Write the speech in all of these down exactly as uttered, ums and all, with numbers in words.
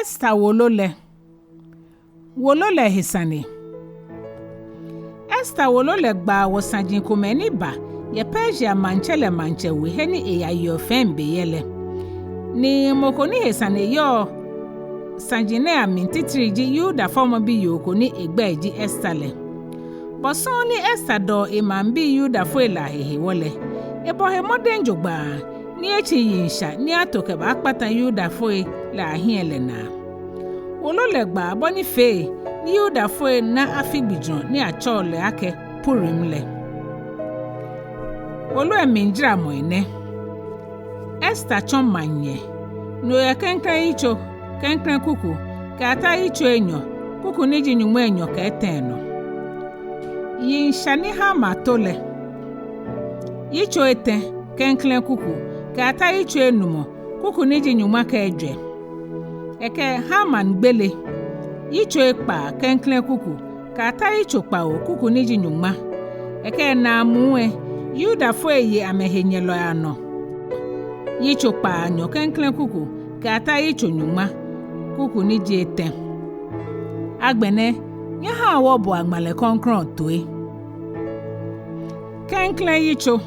Ester wolo lɛ. Wolo lɛ he sane. Ester wolo lɛ gbaa wɔ saji komɛi ni ba yɛ Persia maŋtsɛ lɛ maŋtsɛ we he ni eyayeɔ fɛi be yɛ lɛ. Ni mɔ ko ni he sane yɔɔ saji nɛɛ amli titri ji Yuda fɔmɔbi yoo ko ni egbɛi ji Ester lɛ. Bɔ sɔŋŋ ni Ester dɔ emaŋbii Yudafoi lɛ ahe hewɔ lɛ, ebɔ he mɔdɛŋ jogbaŋŋ ni etsi yiŋsha ni ato kɛbaakpata Yudafoi lɛ ahiɛ lɛ naa. Wolo lɛ gbaa bɔ ni fee ni Yudafoi na afi gbijurɔ ni atsɛɔ lɛ akɛ Purim lɛ. Wolo lɛ mli jaramɔi nɛ. Ester tsɔ maŋnyɛ. No yɛ klɛŋklɛŋ yitso, klɛŋklɛŋ kuku, kɛyata yitso enyɔ, kuku ni ji nyɔŋmai enyɔ kɛ etɛ nɔ. Yiŋsha ni Haman to lɛ. Yitso etɛ, klɛŋklɛŋ kuku, kɛyata yitso enumɔ, kuku ni ji nyɔŋma kɛ ejwɛ. Kɛkɛ Haman gbele. Yitso ekpaa, klɛŋklɛŋ kuku, kɛyata yitso kpawo, kuku ni ji nyɔŋma. Kɛkɛ naamuu lɛ, Yudafoi ye amɛhenyɛlɔi anɔ. Yitso kpaanyɔ, klɛŋklɛŋ kuku, kɛyata yitso nyɔŋma, kuku ni ji etɛ. Agbɛnɛ, nyɛhaa wɔboa ŋmalɛ krɔŋkrɔŋ toi. Klɛŋklɛŋ yitso.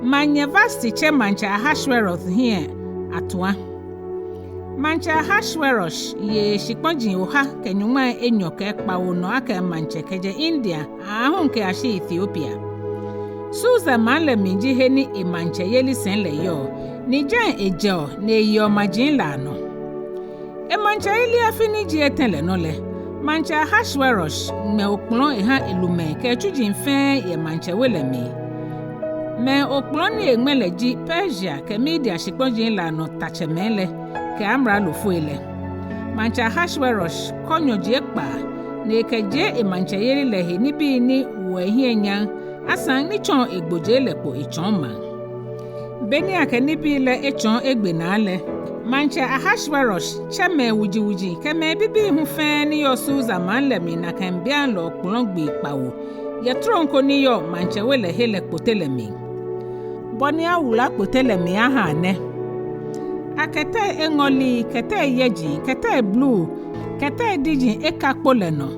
Maŋnyɛ Vashti tse maŋtsɛ Ahashwerosh hiɛ atua. Maŋtsɛ Ahashwerosh ye shikpɔji oha kɛ nyɔŋmai enyɔ kɛ kpawo nɔ akɛ maŋtsɛ kɛjɛ India aahu kɛyashi Ethiopia. Susa maŋ lɛ mli ji he ni emaŋtsɛyeli sɛi lɛ yɔɔ, ni jɛi ejɛɔ ni eyeɔ maji lɛ anɔ. Emaŋtsɛyeli afi ni ji etɛ lɛ nɔ lɛ, maŋtsɛ Ahashwerosh ŋmɛ okplɔ̃ eha elumɛi kɛ etsuji fɛɛ yɛ maŋtsɛ we lɛ mli. Mɛi okplɔ̃ ni eŋmɛ lɛ ji Persia kɛ Media shikpɔji lɛ anɔ tatsɛmɛi lɛ kɛ amralofoi lɛ. Maŋtsɛ Ahashwerosh kɔ nyɔji ekpaa, ni ekɛjie emaŋtsɛyeli lɛ he nibii ni woɔ ehiɛ nyam, asaŋ ni tsɔɔ egbojee lɛ kpo etsɔɔ maŋ. Be ni akɛ nibii lɛ etsɔɔ egbe naa lɛ, maŋtsɛ Ahashwerosh tsɛ mɛi wujiwuji kɛ mɛi bibii hu fɛɛ ni yɔɔ Susa maŋ lɛ mli nakai beiaŋ lɛ okplɔ̃ gbii kpawo yɛ trom ko ni yɔɔ maŋtsɛ we lɛ he lɛ kpote lɛ mli. Bɔ ni awula kpote lɛ mli aha nɛ: akɛ tɛi eŋɔli, kɛ tɛi yɛji, kɛ tɛi bluu, kɛ tɛi diji eka kpo lɛ nɔ,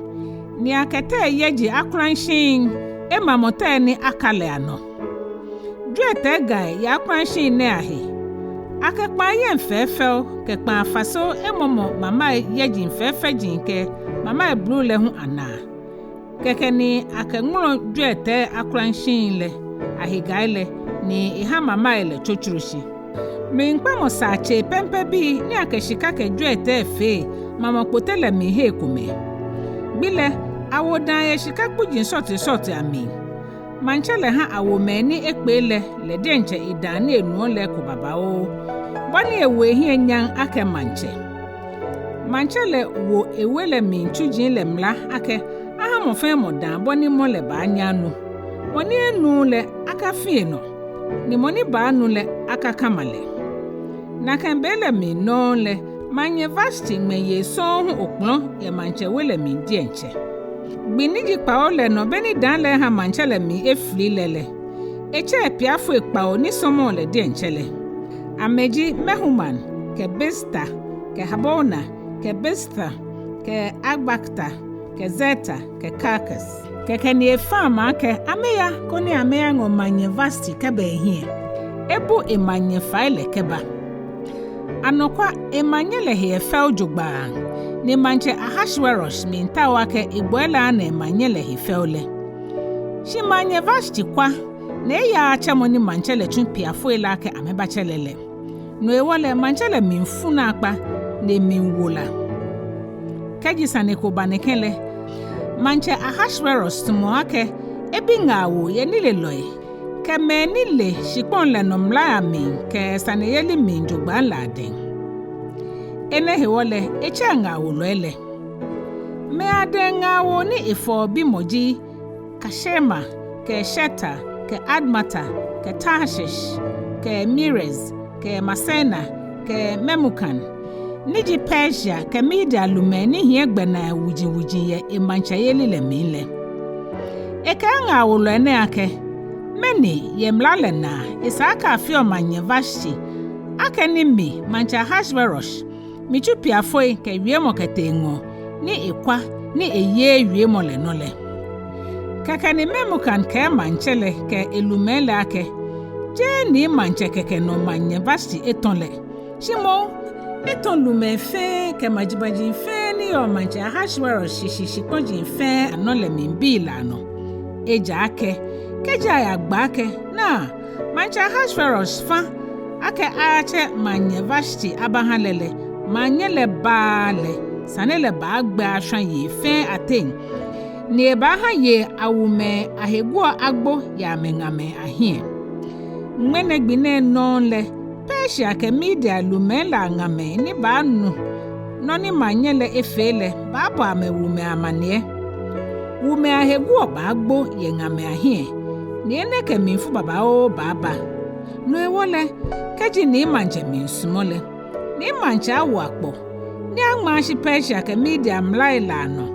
ni akɛ tɛi yɛji akulashiŋ emamɔ tɛi ni aka lɛ anɔ. Jwiɛtɛi gai yɛ akulashiŋ nɛɛ ahe. Akɛ kpaa yɛŋ fɛɛfɛo kɛ kpaa faso emɔmɔ mamai yɛji fɛɛfɛji kɛ mamai bluu lɛ hu anaa. Kɛkɛ ni akɛŋmɔlɔ jwiɛtɛi akulashiŋ lɛ ahe gai lɛ, ni eha mamai lɛ tsotsoro shi. Mlikpamɔ saatsei pɛmpɛbii ni akɛ shika kɛ jwiɛtɛi fee mamɔ kpote lɛ mli hei komɛi. Gbi lɛ, awo dãa yɛ shika kpuji srɔtoi srɔtoi amli. Maŋtsɛ lɛ ha awo mɛi ni ekpee lɛ lɛ diɛŋtsɛ edãa ni enuɔ lɛ eko babaoo, bɔ ni ewo ehiɛ nyam akɛ maŋtsɛ. Maŋtsɛ lɛ wo ewe lɛ mli tsuji lɛ mla akɛ aha mɔ fɛɛ mɔ dãa bɔ ni mɔ lɛ baanyɛ anu. Mɔ ni enuuu lɛ, akafi enɔ, ni mɔ ni baanu lɛ, akakama lɛ. Nakai be lɛ mli nɔŋŋ lɛ, maŋnyɛ Vashti ŋmɛ yei sɔŋŋ hu okplɔ̃ yɛ maŋtsɛ we lɛ mli diɛŋtsɛ. Gbi ni ji kpawo lɛ nɔ be ni dãa lɛ eha maŋtsɛ lɛ mli efili lɛ lɛ, etsɛ epiafoi kpawo ni sɔmɔɔ lɛ diɛŋtsɛ lɛ. Amɛji Mehuman, kɛ Bizta, kɛ Harbona, kɛ Biztha, kɛ Abagta, kɛ Zeter, kɛ Karkas. Kɛkɛ ni efã amɛ akɛ amɛya koni amɛyaŋɔ maŋnyɛ Vashti kɛba ehiɛ. Ebu emaŋnyɛ fai lɛ kɛba. Anɔkwa, emaŋnyɛ lɛ he yɛ fɛo jogbaŋŋ, ni maŋtsɛ Ahashwerosh miitao akɛ egbɔi lɛ ana emaŋnyɛ lɛ he fɛo lɛ. Shi maŋnyɛ Vashti kwa, ni eyaaa tsɛmɔ ni maŋtsɛ lɛ tsu piafoi lɛ akɛ amɛbatsɛ lɛ lɛ. No hewɔ lɛ, maŋtsɛ lɛ mli fu naakpa, ni emli wo la. Kɛji sane ko ba nɛkɛ lɛ, maŋtsɛ Ahashwerosh sumɔɔ akɛ ebi ŋaawoo yɛ nilelɔi kɛ mɛi ni le shikpɔŋ lɛ nɔ mlai amli kɛ saneyeli mli jogbaŋŋ lɛ adɛŋ. Enɛ hewɔ lɛ, etsɛ eŋaawolɔi lɛ. Mɛi adɛŋ ŋaawoo ni efɔɔ bimɔ ji Karshena, kɛ Shetar, kɛ Admata, kɛ Tarshish, kɛ Meres, kɛ Marsena, kɛ Memukan, ni ji Persia kɛ Media lumɛi ni hiɛ gbɛnai wujiwuji yɛ emaŋtsɛyeli lɛ mli lɛ. Ekɛɛ eŋaawolɔi nɛɛ akɛ, mɛni yɛ mla lɛ naa esa akɛ afeɔ maŋnyɛ Vashti, akɛni mi, maŋtsɛ Ahashwerosh, mitsu piafoi kɛ wiemɔ kɛtee ŋɔɔ ni ekwa ni eyeee wiemɔ lɛ nɔ lɛ. Kɛkɛ ni Memukan kɛɛ maŋtsɛ lɛ kɛ elumɛi lɛ akɛ, jeee Maŋtsɛ kɛkɛ nɔ Maŋnyɛ Vashti etɔ̃ lɛ, shi moŋ etɔ̃ lumɛi fɛɛ kɛ majimaji fɛɛ ni yɔɔ Maŋtsɛ Ahashwerosh shishi shikpɔji fɛɛ anɔ lɛ mli bii lɛ anɔ. Ejaakɛ kɛji ayagba akɛ, naa, Maŋtsɛ Ahashwerosh fã akɛ ayatsɛ Maŋnyɛ Vashti abahã lɛ lɛ, maŋnyɛ lɛ baaa lɛ, sane lɛ baagbɛ ashwã yei fɛɛ ateŋ, ni ebaahã yei awumɛi ahe guɔ agbo yɛ amɛŋamɛi ahiɛ. Ŋmɛnɛ gbi nɛɛ nɔŋŋ lɛ, Persia kɛ Media lumɛi lɛ aŋamɛi ni baanu nɔ ni maŋnyɛ lɛ efee lɛ baabɔ amɛwumɛi amaniɛ. Wumɛi ahe guɔ baagbo yɛ ŋamɛi ahiɛ, ni enɛ kɛ mlifu babaoo baaba. No hewɔ lɛ, kɛji Maŋtsɛ miisumɔ lɛ, Maŋtsɛ awo akpɔ ni aŋma ashi Persia kɛ Media mlai lɛ anɔ,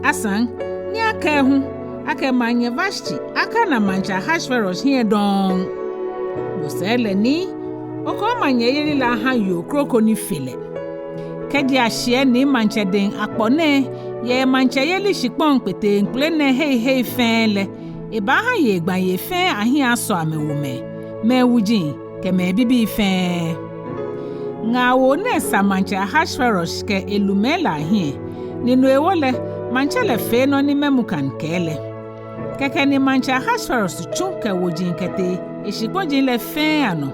asaŋ ni akɛɛ hu akɛ Maŋnyɛ Vashti akana Maŋtsɛ Ahashwerosh hiɛ dɔŋŋ. No sɛɛ lɛ, Nii, okɛ omaŋnyɛyeli lɛ ahã yoo kroko ni fe lɛ. Kɛji ashiɛ Maŋtsɛ dɛŋ akpɔ nɛɛ yɛ emaŋtsɛyeli shikpɔŋ kpeteŋkpele nɛɛ hei hei fɛɛ lɛ, ebaahã yei gbaŋyei fɛɛ ahiɛ asɔ amɛwumɛi, mɛi wuji kɛ mɛi bibii fɛɛ. Ŋaawoo nɛɛ sa Maŋtsɛ Ahashwerosh kɛ elumɛi lɛ ahiɛ, ni no hewɔ lɛ, maŋtsɛ lɛ fee nɔ ni Memukan kɛɛ lɛ. Kɛkɛ ni Maŋtsɛ Ahashwerosh tsu kɛ woji kɛtee eshikpɔji lɛ fɛɛ anɔ.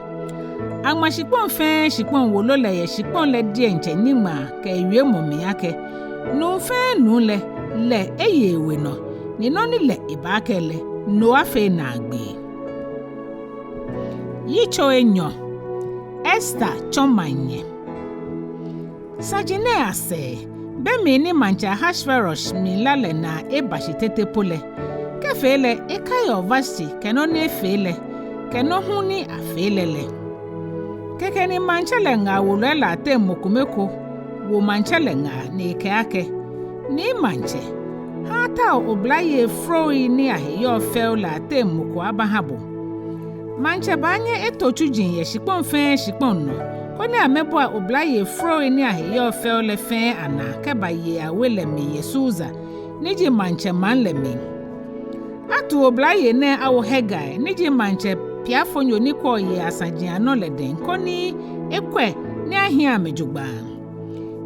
Aŋma shikpɔŋ fɛɛ shikpɔŋ wolo lɛ yɛ shikpɔŋ lɛ diɛŋtsɛ niŋmaa kɛ ewiemɔ mli akɛ, nuu fɛɛ nuu lɛ, lɛ eye ewe nɔ, ni nɔ ni lɛ ebaakɛɛ lɛ, no afee naagbee. Yitso enyɔ. Ester tsɔ̃ maŋnyɛ. Saji nɛɛ asɛɛ, be mli ni Maŋtsɛ Ahashwerosh mlila lɛ naa eba shi tete po lɛ, kɛfee lɛ ekaiɔ Vashti kɛ nɔ ni efee lɛ, kɛ nɔ hu ni afee lɛ lɛ. Kɛkɛ ni maŋtsɛ lɛ ŋaawolɔi lɛ ateŋ mɔ kome ko wo maŋtsɛ lɛ ŋaa ni ekɛɛ akɛ, Maŋtsɛ, hã atao oblayei froi ni ahe yɔɔ fɛo lɛ ateŋ mɔ ko abahã bo. Maŋtsɛ baanyɛ eto tsuji yɛ shikpɔŋ fɛɛ shikpɔŋ nɔ, koni amɛbua oblayei froi ni ahe yɔɔ fɛo lɛ fɛɛ anaa kɛba yei awe lɛ mli yɛ Susa, ni ji maŋtsɛmaŋ lɛ mli. Atu oblayei nɛɛ awo Hegai, ni ji maŋtsɛ piafonyo ni kwɛɔ yei asaji anɔ lɛ dɛŋ, koni ekwɛ ni ahiɛ amɛ jogbaŋŋ.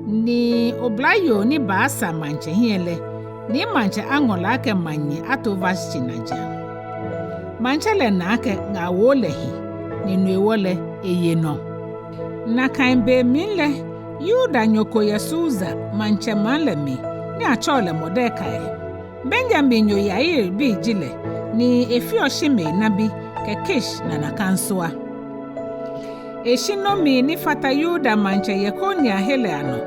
Ni oblayoo ni baasa maŋtsɛ hiɛ lɛ, Maŋtsɛ aŋɔ lɛ akɛ maŋnyɛ ato Vashti najiaŋ. Maŋtsɛ lɛ na akɛ ŋaawoo lɛ hi, ni no hewɔ lɛ, eye nɔ. Nakai be mli lɛ, Yudanyo ko yɛ Susa, maŋtsɛmaŋ lɛ mli, ni atsɛɔ lɛ Mɔdekai. Benyaminnyo Yair bi ji lɛ, ni efeɔ Shimei nabi kɛ Kish nanakansua. Eshi nom ni fata Yuda Maŋtsɛ Yekonia he lɛ anɔ,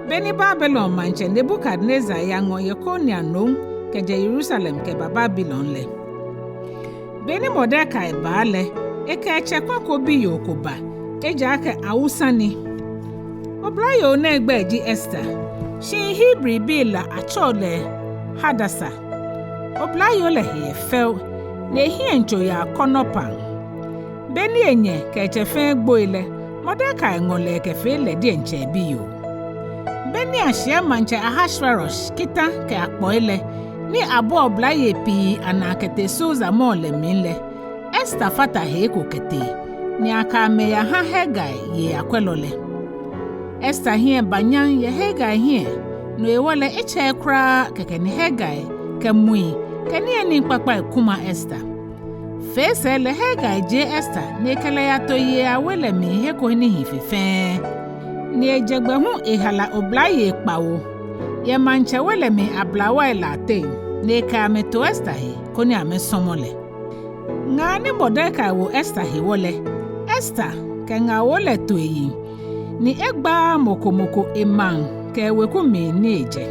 be ni Babilon Maŋtsɛ Nebukadnezar yaŋɔ Yekonia nom kɛjɛ Yerusalɛm kɛba Babilon lɛ. Be ni Mɔdekai baa lɛ, ekɛ etsɛkwɛ ko biyoo ko ba, ejaakɛ awusa ni. Oblayoo nɛɛ gbɛi ji Ester, shi Hebribii lɛ atsɛɔ lɛ Hadasa. Oblayoo lɛ he yɛ fɛo, ni ehiɛŋtso yɛ akɔnɔ pam. Be ni enyɛ kɛ etsɛ fɛɛ gboi lɛ, Mɔdekai ŋɔ lɛ kɛfee lɛ diɛŋtsɛ ebiyoo. Be ni ashiɛ Maŋtsɛ Ahashwerosh kitã kɛ akpɔi lɛ, ni abua oblayei pii anaa kɛtee Susa mɔɔ lɛ mli lɛ, Ester fata he eko kɛtee, ni akɛ amɛ yahã Hegai, yei akwɛlɔ lɛ. Ester hiɛ ba nyam yɛ Hegai hiɛ, no hewɔ lɛ etsɛɛɛ kwraa. Kɛkɛ ni Hegai kɛ mui kɛ niyenii kpakpai kuma Ester. Fee sɛɛ lɛ Hegai jie Ester ni ekɛ lɛ yato yei awe lɛ mli he ko ni hi fe fɛɛ, ni ejɛ gbɛ hu ehala oblayei kpawo yɛ maŋtsɛ we lɛ mli ablawai lɛ ateŋ, ni ekɛ amɛ to Ester he koni amɛsɔmɔ lɛ. Ŋaa ni Mɔdekai wo Ester hewɔ lɛ, Ester kɛ ŋaawoo lɛ to eyiŋ, ni egbaaa mɔ ko mɔ ko emaŋ kɛ eweku mli ni ejɛ.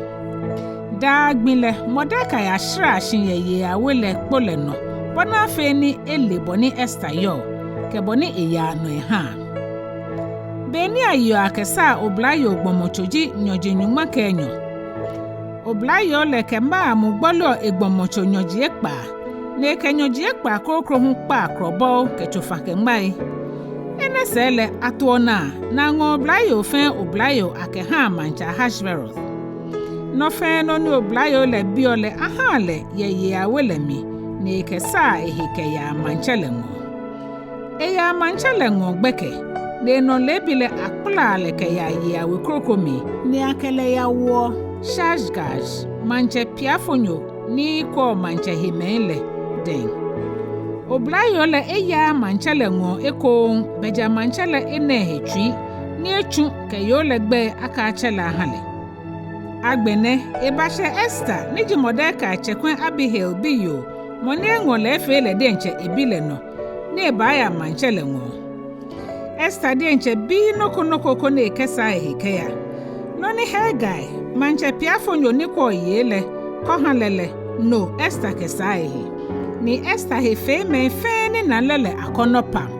Daa gbi lɛ Mɔdekai yasharaa shi yɛ yei awe lɛ kpo lɛ nɔ, bɔ ni afee ni ele bɔ ni Ester yɔɔ, kɛ bɔ ni eyaa nɔ ehaa. Be ni ayeɔ akɛsaa oblayoo gbɔmɔtso ji nyɔji nyɔŋma kɛ enyɔ. Oblayoo lɛ kɛ maŋ mu gbɔleɔ egbɔmɔtso nyɔji ekpaa, ni ekɛ nyɔji ekpaa kroko hu kpaa krɔbɔo kɛ tsofa kɛ ŋmai. Enɛ sɛɛ lɛ atoɔ naa ni aŋɔɔ oblayoo fɛɛ oblayoo akɛhaa Maŋtsɛ Ahashwerosh. Nɔ fɛɛ nɔ ni oblayoo lɛ biɔ lɛ ahaa lɛ yɛ yei awe lɛ mli, ni ekɛsaa ehe kɛyaa maŋtsɛ lɛ ŋɔɔ. Eyaa maŋtsɛ lɛ ŋɔɔ gbɛkɛ, ni enɔ leebi lɛ akpalaa lɛ kɛyaa yei awe kroko mli, ni akɛ lɛ yawoɔ Shaashgaz, maŋtsɛ piafonyo ni kwɛɔ maŋtsɛ hemɛi lɛ, dɛŋ. Oblayoo lɛ eyaaa maŋtsɛ lɛ ŋɔɔ ekoŋŋ, bɛ ja maŋtsɛ lɛ ena ehe tsui ni etsu kɛ yoo lɛ gbɛi akɛ atsɛ lɛ aha lɛ. Agbɛnɛ ebashɛ Ester ni ji Mɔdekai tsɛkwɛ Abihail biyoo, mɔ ni eŋɔ lɛ efee lɛ diɛŋtsɛ ebi lɛ nɔ, ni ebaaya maŋtsɛ lɛ ŋɔɔ. Ester diɛŋtsɛ biii nɔ ko nɔ ko koni ekɛsaa ehe kɛya. Nɔ ni Hegai, maŋtsɛ piafonyo ni kwɛɔ yei lɛ, kɔ ha lɛ lɛ, no Ester kɛsaa ehe. Ni Ester he fee mɛi fɛɛ ni na lɛ lɛ akɔnɔ pam.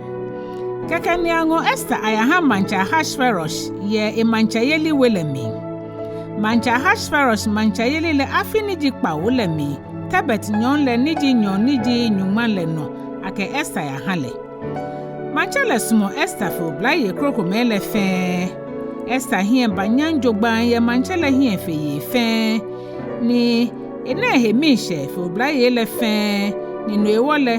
Kɛkɛ ni aŋɔ Ester ayaha Maŋtsɛ Ahashwerosh yɛ emaŋtsɛyeli we lɛ mli. Maŋtsɛ Ahashwerosh maŋtsɛyeli lɛ afi ni ji kpawo lɛ mli, Tebet nyɔŋ lɛ ni ji nyɔŋ ni ji nyɔŋma lɛ nɔ akɛ Ester yaha lɛ. Maŋtsɛ lɛ sumɔ Ester fe oblayei krokomɛi lɛ fɛɛ. Ester hiɛ ba nyam jogbaŋŋ yɛ maŋtsɛ lɛ hiɛ fe yei fɛɛ, ni ena ehe miishɛɛ fe oblayei lɛ fɛɛ, ni no hewɔ lɛ,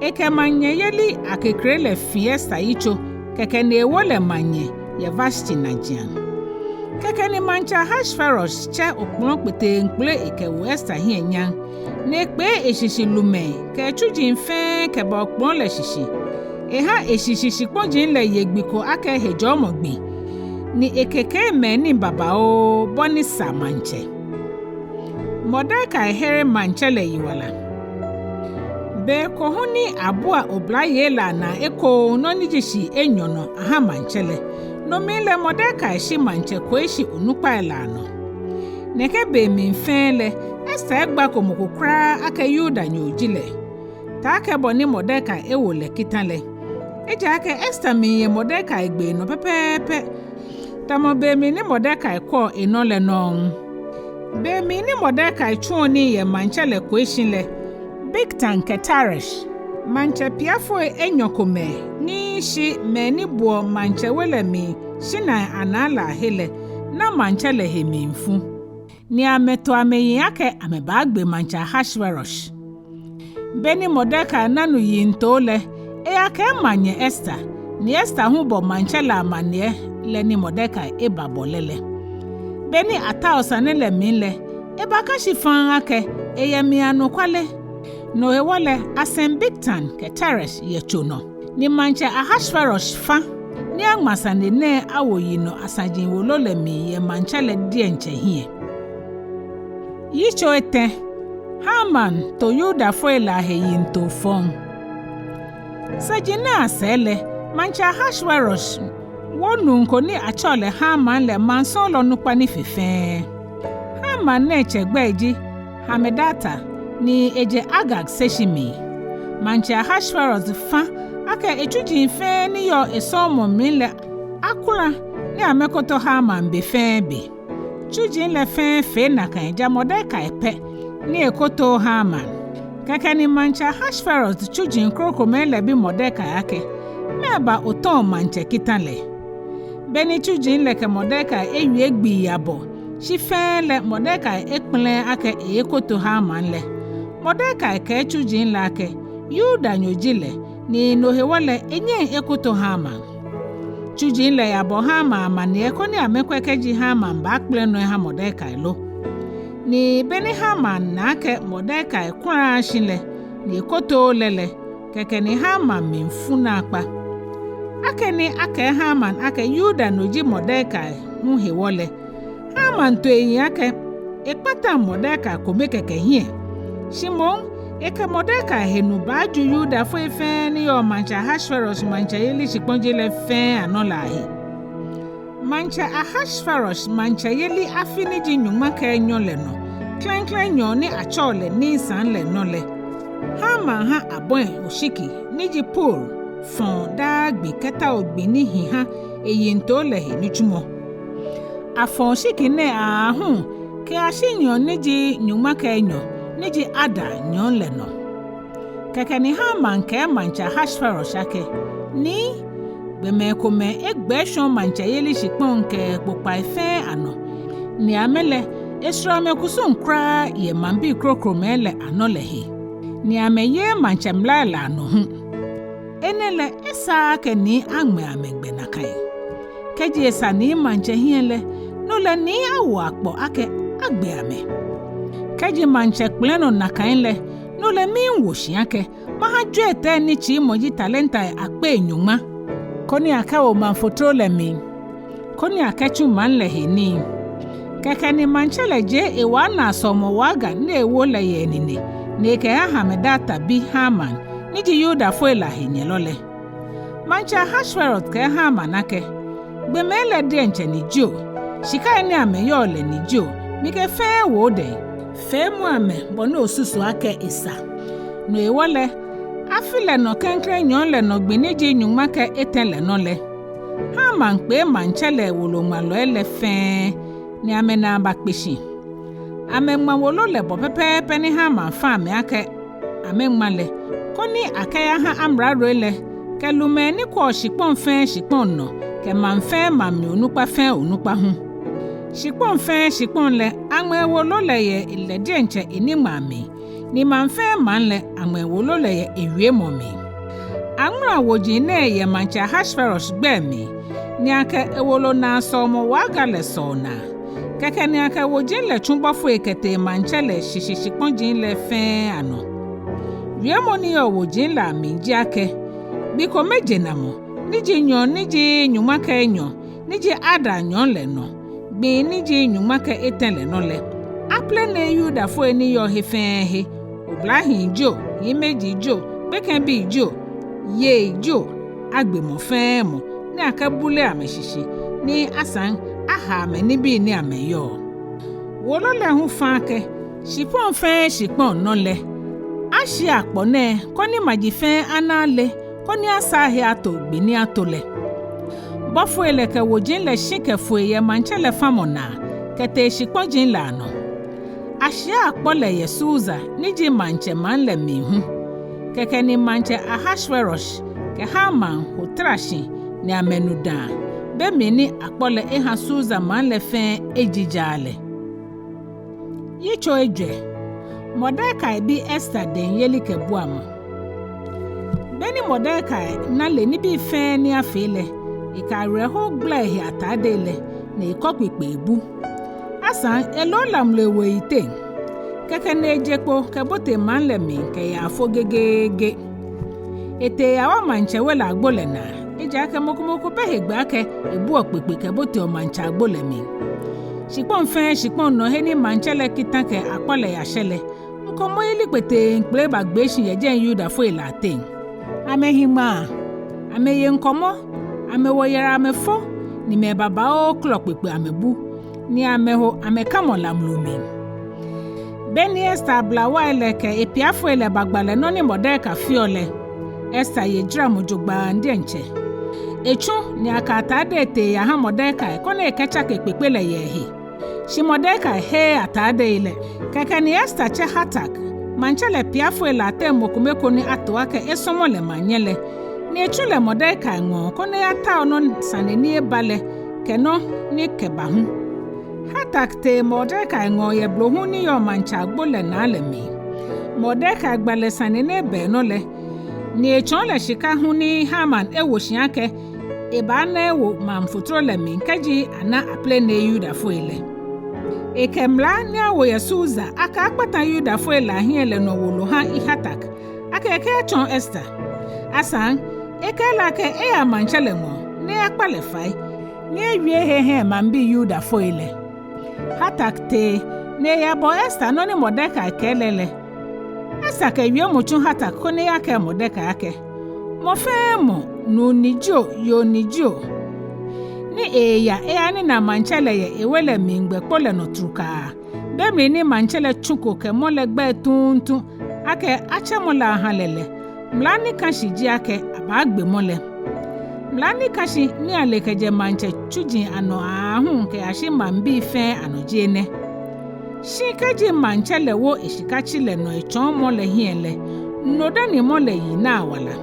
ekɛ maŋnyɛyeli akekre lɛ fi Ester yitso, kɛkɛ ni ewo lɛ maŋnyɛ yɛ Vashti najiaŋ. Kɛkɛ ni Maŋtsɛ Ahashwerosh tsɛ okpɔlɔ kpeteŋkpele ekɛwo Ester hiɛ nyam, ni ekpee eshishi lumɛi kɛ etsuji fɛɛ kɛba okpɔlɔ lɛ shishi. Eha eshishi shikpɔji lɛ ye gbi ko akɛ hejɔɔmɔ gbi, ni ekekee mɛi nii babaoo bɔ ni sa maŋtsɛ. Mɔdekai here maŋtsɛ lɛ yiwala. Be ko hu ni abua oblayei lɛ anaa ekoŋŋ nɔ ni ji shii enyɔ nɔ aha maŋtsɛ lɛ, no mli lɛ Mɔdekai shi maŋtsɛ koishi onukpai lɛ anɔ. Nɛkɛ be mli fɛɛ lɛ, Ester egbako mɔ ko kwraa akɛ Yudanyo ji lɛ, taakɛ bɔ ni Mɔdekai ewo lɛ kita lɛ. Ejaakɛ Ester miiye Mɔdekai gbee nɔ pɛpɛɛpɛ, tamɔ be mli ni Mɔdekai kwɛɔ enɔ lɛ nɔŋŋ. Be mli ni Mɔdekai tsuɔ nii yɛ maŋtsɛ lɛ koishi lɛ, Bigtan kɛ Teresh, maŋtsɛ piafoi enyɔ komɛi ni shi mɛi ni buɔ maŋtsɛ we lɛ mli shinai anaa lɛ ahe lɛ, na maŋtsɛ lɛ he mlifu, ni amɛto amɛyiŋ akɛ amɛbaagbe Maŋtsɛ Ahashwerosh. Be ni Mɔdekai na nu yiŋtoo lɛ, eyakɛɛ Maŋnyɛ Ester, ni Ester hu bɔ maŋtsɛ lɛ amaniɛ lɛ ni Mɔdekai ebabɔ lɛ lɛ. Be ni atao sane lɛ mli lɛ, ebaka shi faŋŋ akɛ eyɛ mli anɔkwale. No hewɔ lɛ, asɛŋ Bigtan kɛ Teresh yɛ tso nɔ, ni Maŋtsɛ Ahashwerosh fa ni aŋma sane nɛɛ awo yinɔ asaji wolo lɛ mli yɛ maŋtsɛ lɛ diɛŋtsɛ hiɛ. Yitso etɛ. Haman to Yudafoi lɛ ahe yiŋtoo fɔŋ. Saji nɛɛ asɛɛ lɛ, Maŋtsɛ Ahashwerosh wo nuu ko ni atsɛɔ lɛ Haman lɛ maŋsɔɔlɔ nukpa ni fe fɛɛ. Haman nɛɛ tsɛ gbɛi ji Hamedata, ni ejɛ Agag seshi mli. Maŋtsɛ Ahashwerosh fa akɛ etsuji fɛɛ ni yɔɔ esɔɔmɔ mli lɛ akula ni amɛkoto Haman be fɛɛ be. Tsuji lɛ fɛɛ fee nakai, ja Mɔdekai pɛ ni ekotooo Haman. Kɛkɛ ni Maŋtsɛ Ahashwerosh tsuji krokomɛi lɛ bi Mɔdekai akɛ, mɛɛba otɔ̃ɔ maŋtsɛ kita lɛ? Be ni tsuji lɛ kɛ Mɔdekai ewie gbii abɔ, shi fɛɛ lɛ Mɔdekai ekpɛlɛɛɛ akɛ eeekoto Haman lɛ, Mɔdekai kɛɛ tsuji lɛ akɛ Yudanyo ji lɛ, ni no hewɔ lɛ enyɛŋ ekoto Haman. Tsuji lɛ yabɔ Haman amaniɛ koni amɛkwɛ kɛji Haman baakpɛlɛ nɔ eha Mɔdekai lo. Ni be ni Haman na akɛ Mɔdekai kulaaa shi lɛ, ni ekotooo lɛ lɛ, kɛkɛ ni Haman mli fu naakpa. Akɛni akɛɛ Haman akɛ Yudanyo ji Mɔdekai hu hewɔ lɛ, Haman to eyiŋ akɛ ekpataŋ Mɔdekai kome kɛkɛ hiɛ. Shi moŋ, ekɛ Mɔdekai he nu baaju Yudafoi fɛɛ ni yɔɔ Maŋtsɛ Ahashwerosh maŋtsɛyeli shikpɔji lɛ fɛɛ anɔ lɛ ahe. Maŋtsɛ Ahashwerosh maŋtsɛyeli afi ni ji nyɔŋma kɛ enyɔ lɛ nɔ, klɛŋklɛŋ nyɔɔŋ ni atsɛɔ lɛ Nisan lɛ nɔ lɛ, Haman ha abɔ̃i oshiki ni ji Pur fɔ̃ɔ daa gbi kɛtao gbi ni hi ha eyiŋtoo lɛ he nitsumɔ. Afɔ̃ oshiki nɛɛ aahu kɛyashi nyɔɔŋ ni ji nyɔŋma kɛ enyɔ ni ji Adar nyɔɔŋ lɛ nɔ. Kɛkɛ ni Haman kɛɛ Maŋtsɛ Ahashwerosh akɛ, Nii, Gbɔmɛi komɛi egbɛ eshwã maŋtsɛyeli shikpɔŋ kɛ kpokpai fɛɛ anɔ, ni amɛ lɛ, esoro amɛkusum kwraa yɛ maŋbii krokomɛi lɛ anɔ lɛ he, ni amɛyeee maŋtsɛ mlai lɛ anɔ hu. Enɛ lɛ esaaa akɛ Nii aŋmɛ amɛ gbɛ nakai. Kɛji esa Nii maŋtsɛ hiɛ lɛ, no lɛ Nii awo akpɔ akɛ agbe amɛ. Kɛji maŋtsɛ kpɛlɛ̃ nɔ nakai lɛ, no lɛ miiwo shi akɛ mahã jwiɛtɛi ni tsiimɔ ji talentai akpei nyɔŋma, koni akɛwo maŋ fotro lɛ mli, koni akɛtsu maŋ lɛ he nii. Kɛkɛ ni maŋtsɛ lɛ jie ewala naasɔomɔ waoga ni ewo lɛ yɛ enine, ni ekɛhã Hamedata bi Haman, ni ji Yudafoi lɛ ahenyɛlɔ lɛ. Maŋtsɛ Ahashwerosh kɛɛ Haman akɛ, gbɔmɛi lɛ diɛŋtsɛ ni jio, shikai ni amɛyɔɔ lɛ ni jio, mikɛ fɛɛ wo odɛŋ. Feemɔ amɛ bɔ ni osusuɔ akɛ esa. No hewɔ lɛ, afi lɛ nɔ klɛŋklɛŋ nyɔɔŋ lɛ nɔ gbi ni ji nyɔŋma kɛ etɛ lɛ nɔ lɛ, Haman kpee maŋtsɛ lɛ woloŋmalɔi lɛ fɛɛ, ni amɛnaa bakpe shi. Amɛŋma wolo lɛ bɔ pɛpɛɛpɛ ni Haman fã amɛ akɛ amɛŋma lɛ, koni akɛyahã amraloi lɛ kɛ lumɛi ni kwɛɔ shikpɔŋ fɛɛ shikpɔŋ nɔ kɛ maŋ fɛɛ maŋ mli onukpa fɛɛ onukpa hu. Shikpɔŋ fɛɛ shikpɔŋ lɛ aŋma ewolo lɛ yɛ lɛ diɛŋtsɛ eniŋmaa mli, ni maŋ fɛɛ maŋ lɛ aŋma ewolo lɛ yɛ ewiemɔ mli. Aŋmala woji nɛɛ yɛ maŋtsɛ Ahashwerosh gbɛi mli, ni akɛ ewolo naasɔomɔ waoga lɛ sɔo naa. Kɛkɛ ni akɛ woji lɛ tsu bɔfoi kɛtee maŋtsɛ lɛ shishi shikpɔji lɛ fɛɛ anɔ. Wiemɔ ni yɔɔ woji lɛ amli ji akɛ, gbi kome jenamɔ, ni ji nyɔŋ ni ji nyɔŋma kɛ enyɔ, ni ji Adar nyɔŋ lɛ nɔ, gbi ni ji nyɔŋma kɛ etɛ lɛ nɔ lɛ, aplenee Yudafoi ni yɔɔ he fɛɛ he, oblahii jio, hiimeji jio, gbekɛbii jio, yei jio, agbe mɔ fɛɛ mɔ, ni akɛbule amɛshishi, ni asaŋ aha amɛ nibii ni amɛyɔɔ. Wolo lɛ hu fã akɛ, shikpɔŋ fɛɛ shikpɔŋ nɔ lɛ, ashiɛ akpɔ nɛɛ koni maji fɛɛ ana ale, koni asaa he ato gbi ni ato lɛ. Bɔfoi lɛ kɛ woji lɛ shi kɛfee yɛ maŋtsɛ lɛ famɔ naa kɛtee shikpɔji lɛ anɔ. Ashiɛ akpɔ lɛ yɛ Susa ni ji maŋtsɛ maŋ lɛ mli hu. Kɛkɛ ni maŋtsɛ Ahashwerosh kɛ Haman ho tara shi ni amɛnu dãa, be mli ni akpɔ lɛ ehã Susa maŋ lɛ fɛɛ ejijaa lɛ. Yitso ejwɛ. Mordekai bi Ester dɛŋ yelikɛbuamɔ. Be ni Mordekai na le nibii fɛɛ ni afee lɛ, ekɛ awerɛho gbala ehe atade lɛ, ni ekɔ kpekpe ebu. Asaŋ elo lamlu ewo eyiteŋ. Kɛkɛ ni eje kpo kɛbote maŋ lɛ mli kɛ yaafo gegeege. Etee eyawa maŋtsɛ we lɛ agbo lɛ naa, ejaakɛ mɔ ko mɔ ko bɛ hegbɛ akɛ ebuɔ kpekpe kɛboteɔ maŋtsɛ agbo lɛ mli. Shikpɔŋ fɛɛ shikpɔŋ nɔ he ni maŋtsɛ lɛ kitã kɛ akpɔ lɛ yashɛ lɛ, ŋkɔmɔyeli kpeteŋkpele bagbee shi yɛ jɛi Yudafoi lɛ ateŋ. Amɛhi ŋmaa, amɛye ŋkɔmɔ, amɛwo yara amɛfo, ni mɛi babaoo kɔlɔ kpekpe amɛbu, ni amɛho amɛkamɔ lamlu mli. Be ni Ester ablawai lɛ kɛ epiafoi lɛ bagba lɛ nɔ ni Mordekai feɔ lɛ, Ester ye jaramɔ jogbaŋŋ diɛŋtsɛ. Etsu ni akɛ atade tee eyahã Mordekai koni ekɛtsake kpekpe lɛ yɛ ehe. Shi Mordekai heee atadei lɛ. Kɛkɛ ni Ester tsɛ Hatak, maŋtsɛ lɛ piafoi lɛ ateŋ mɔ kome ko ni ato akɛ esɔmɔ lɛ maŋnyɛ lɛ, ni etsu lɛ Mordekai ŋɔɔ koni eyatao nɔ sane ni eba lɛ kɛ nɔ ni kɛba hu. Hatak tee Mordekai ŋɔɔ yɛ blohu ni yɔɔ maŋtsɛ agbo lɛ naa lɛ mli. Mordekai gba lɛ sane ni eba enɔ lɛ, ni etsɔɔ lɛ shika hu ni Haman ewo shi akɛ ebaana ewo maŋ fotro lɛ mli kɛji ana aplenee Yudafoi lɛ. Ekɛ mla ni awo yɛ Susa akɛ akpata Yudafoi lɛ ahiɛ lɛ nɔ wolo hã Hatak akɛ ekɛyatsɔɔ Ester. Asaŋ, ekɛɛ lɛ akɛ eya maŋtsɛ lɛ ŋɔɔ ni eyakpa lɛ fai, ni ewie he ehã maŋbii Yudafoi lɛ. Hatak tee ni eyabɔ Ester nɔ ni Mordekai kɛɛ lɛ lɛ. Ester kɛ wiemɔ tsu Hatak koni eyakɛɛ Mordekai akɛ, mɔ fɛɛ mɔ, nuu ni jio, yoo ni jio, ni eeya eyanina maŋtsɛ lɛ yɛ ewe lɛ mligbɛ kpo lɛ nɔ trukaa, be mli ni maŋtsɛ lɛ tsuko kɛ mɔ lɛ gbɛi tuuntu akɛ atsɛ mɔ lɛ ahã lɛ lɛ, mla ni kã shi ji akɛ abaagbe mɔ lɛ. Mla ni kã shi ni ale kɛjɛ maŋtsɛ tsuji anɔ aahu kɛyashi maŋbii fɛɛ anɔ ji enɛ. Shi kɛji maŋtsɛ lɛ wo eshikatsi lɛ nɔ etsɔɔ mɔ lɛ hiɛ lɛ, no dani mɔ lɛ yi naa wala.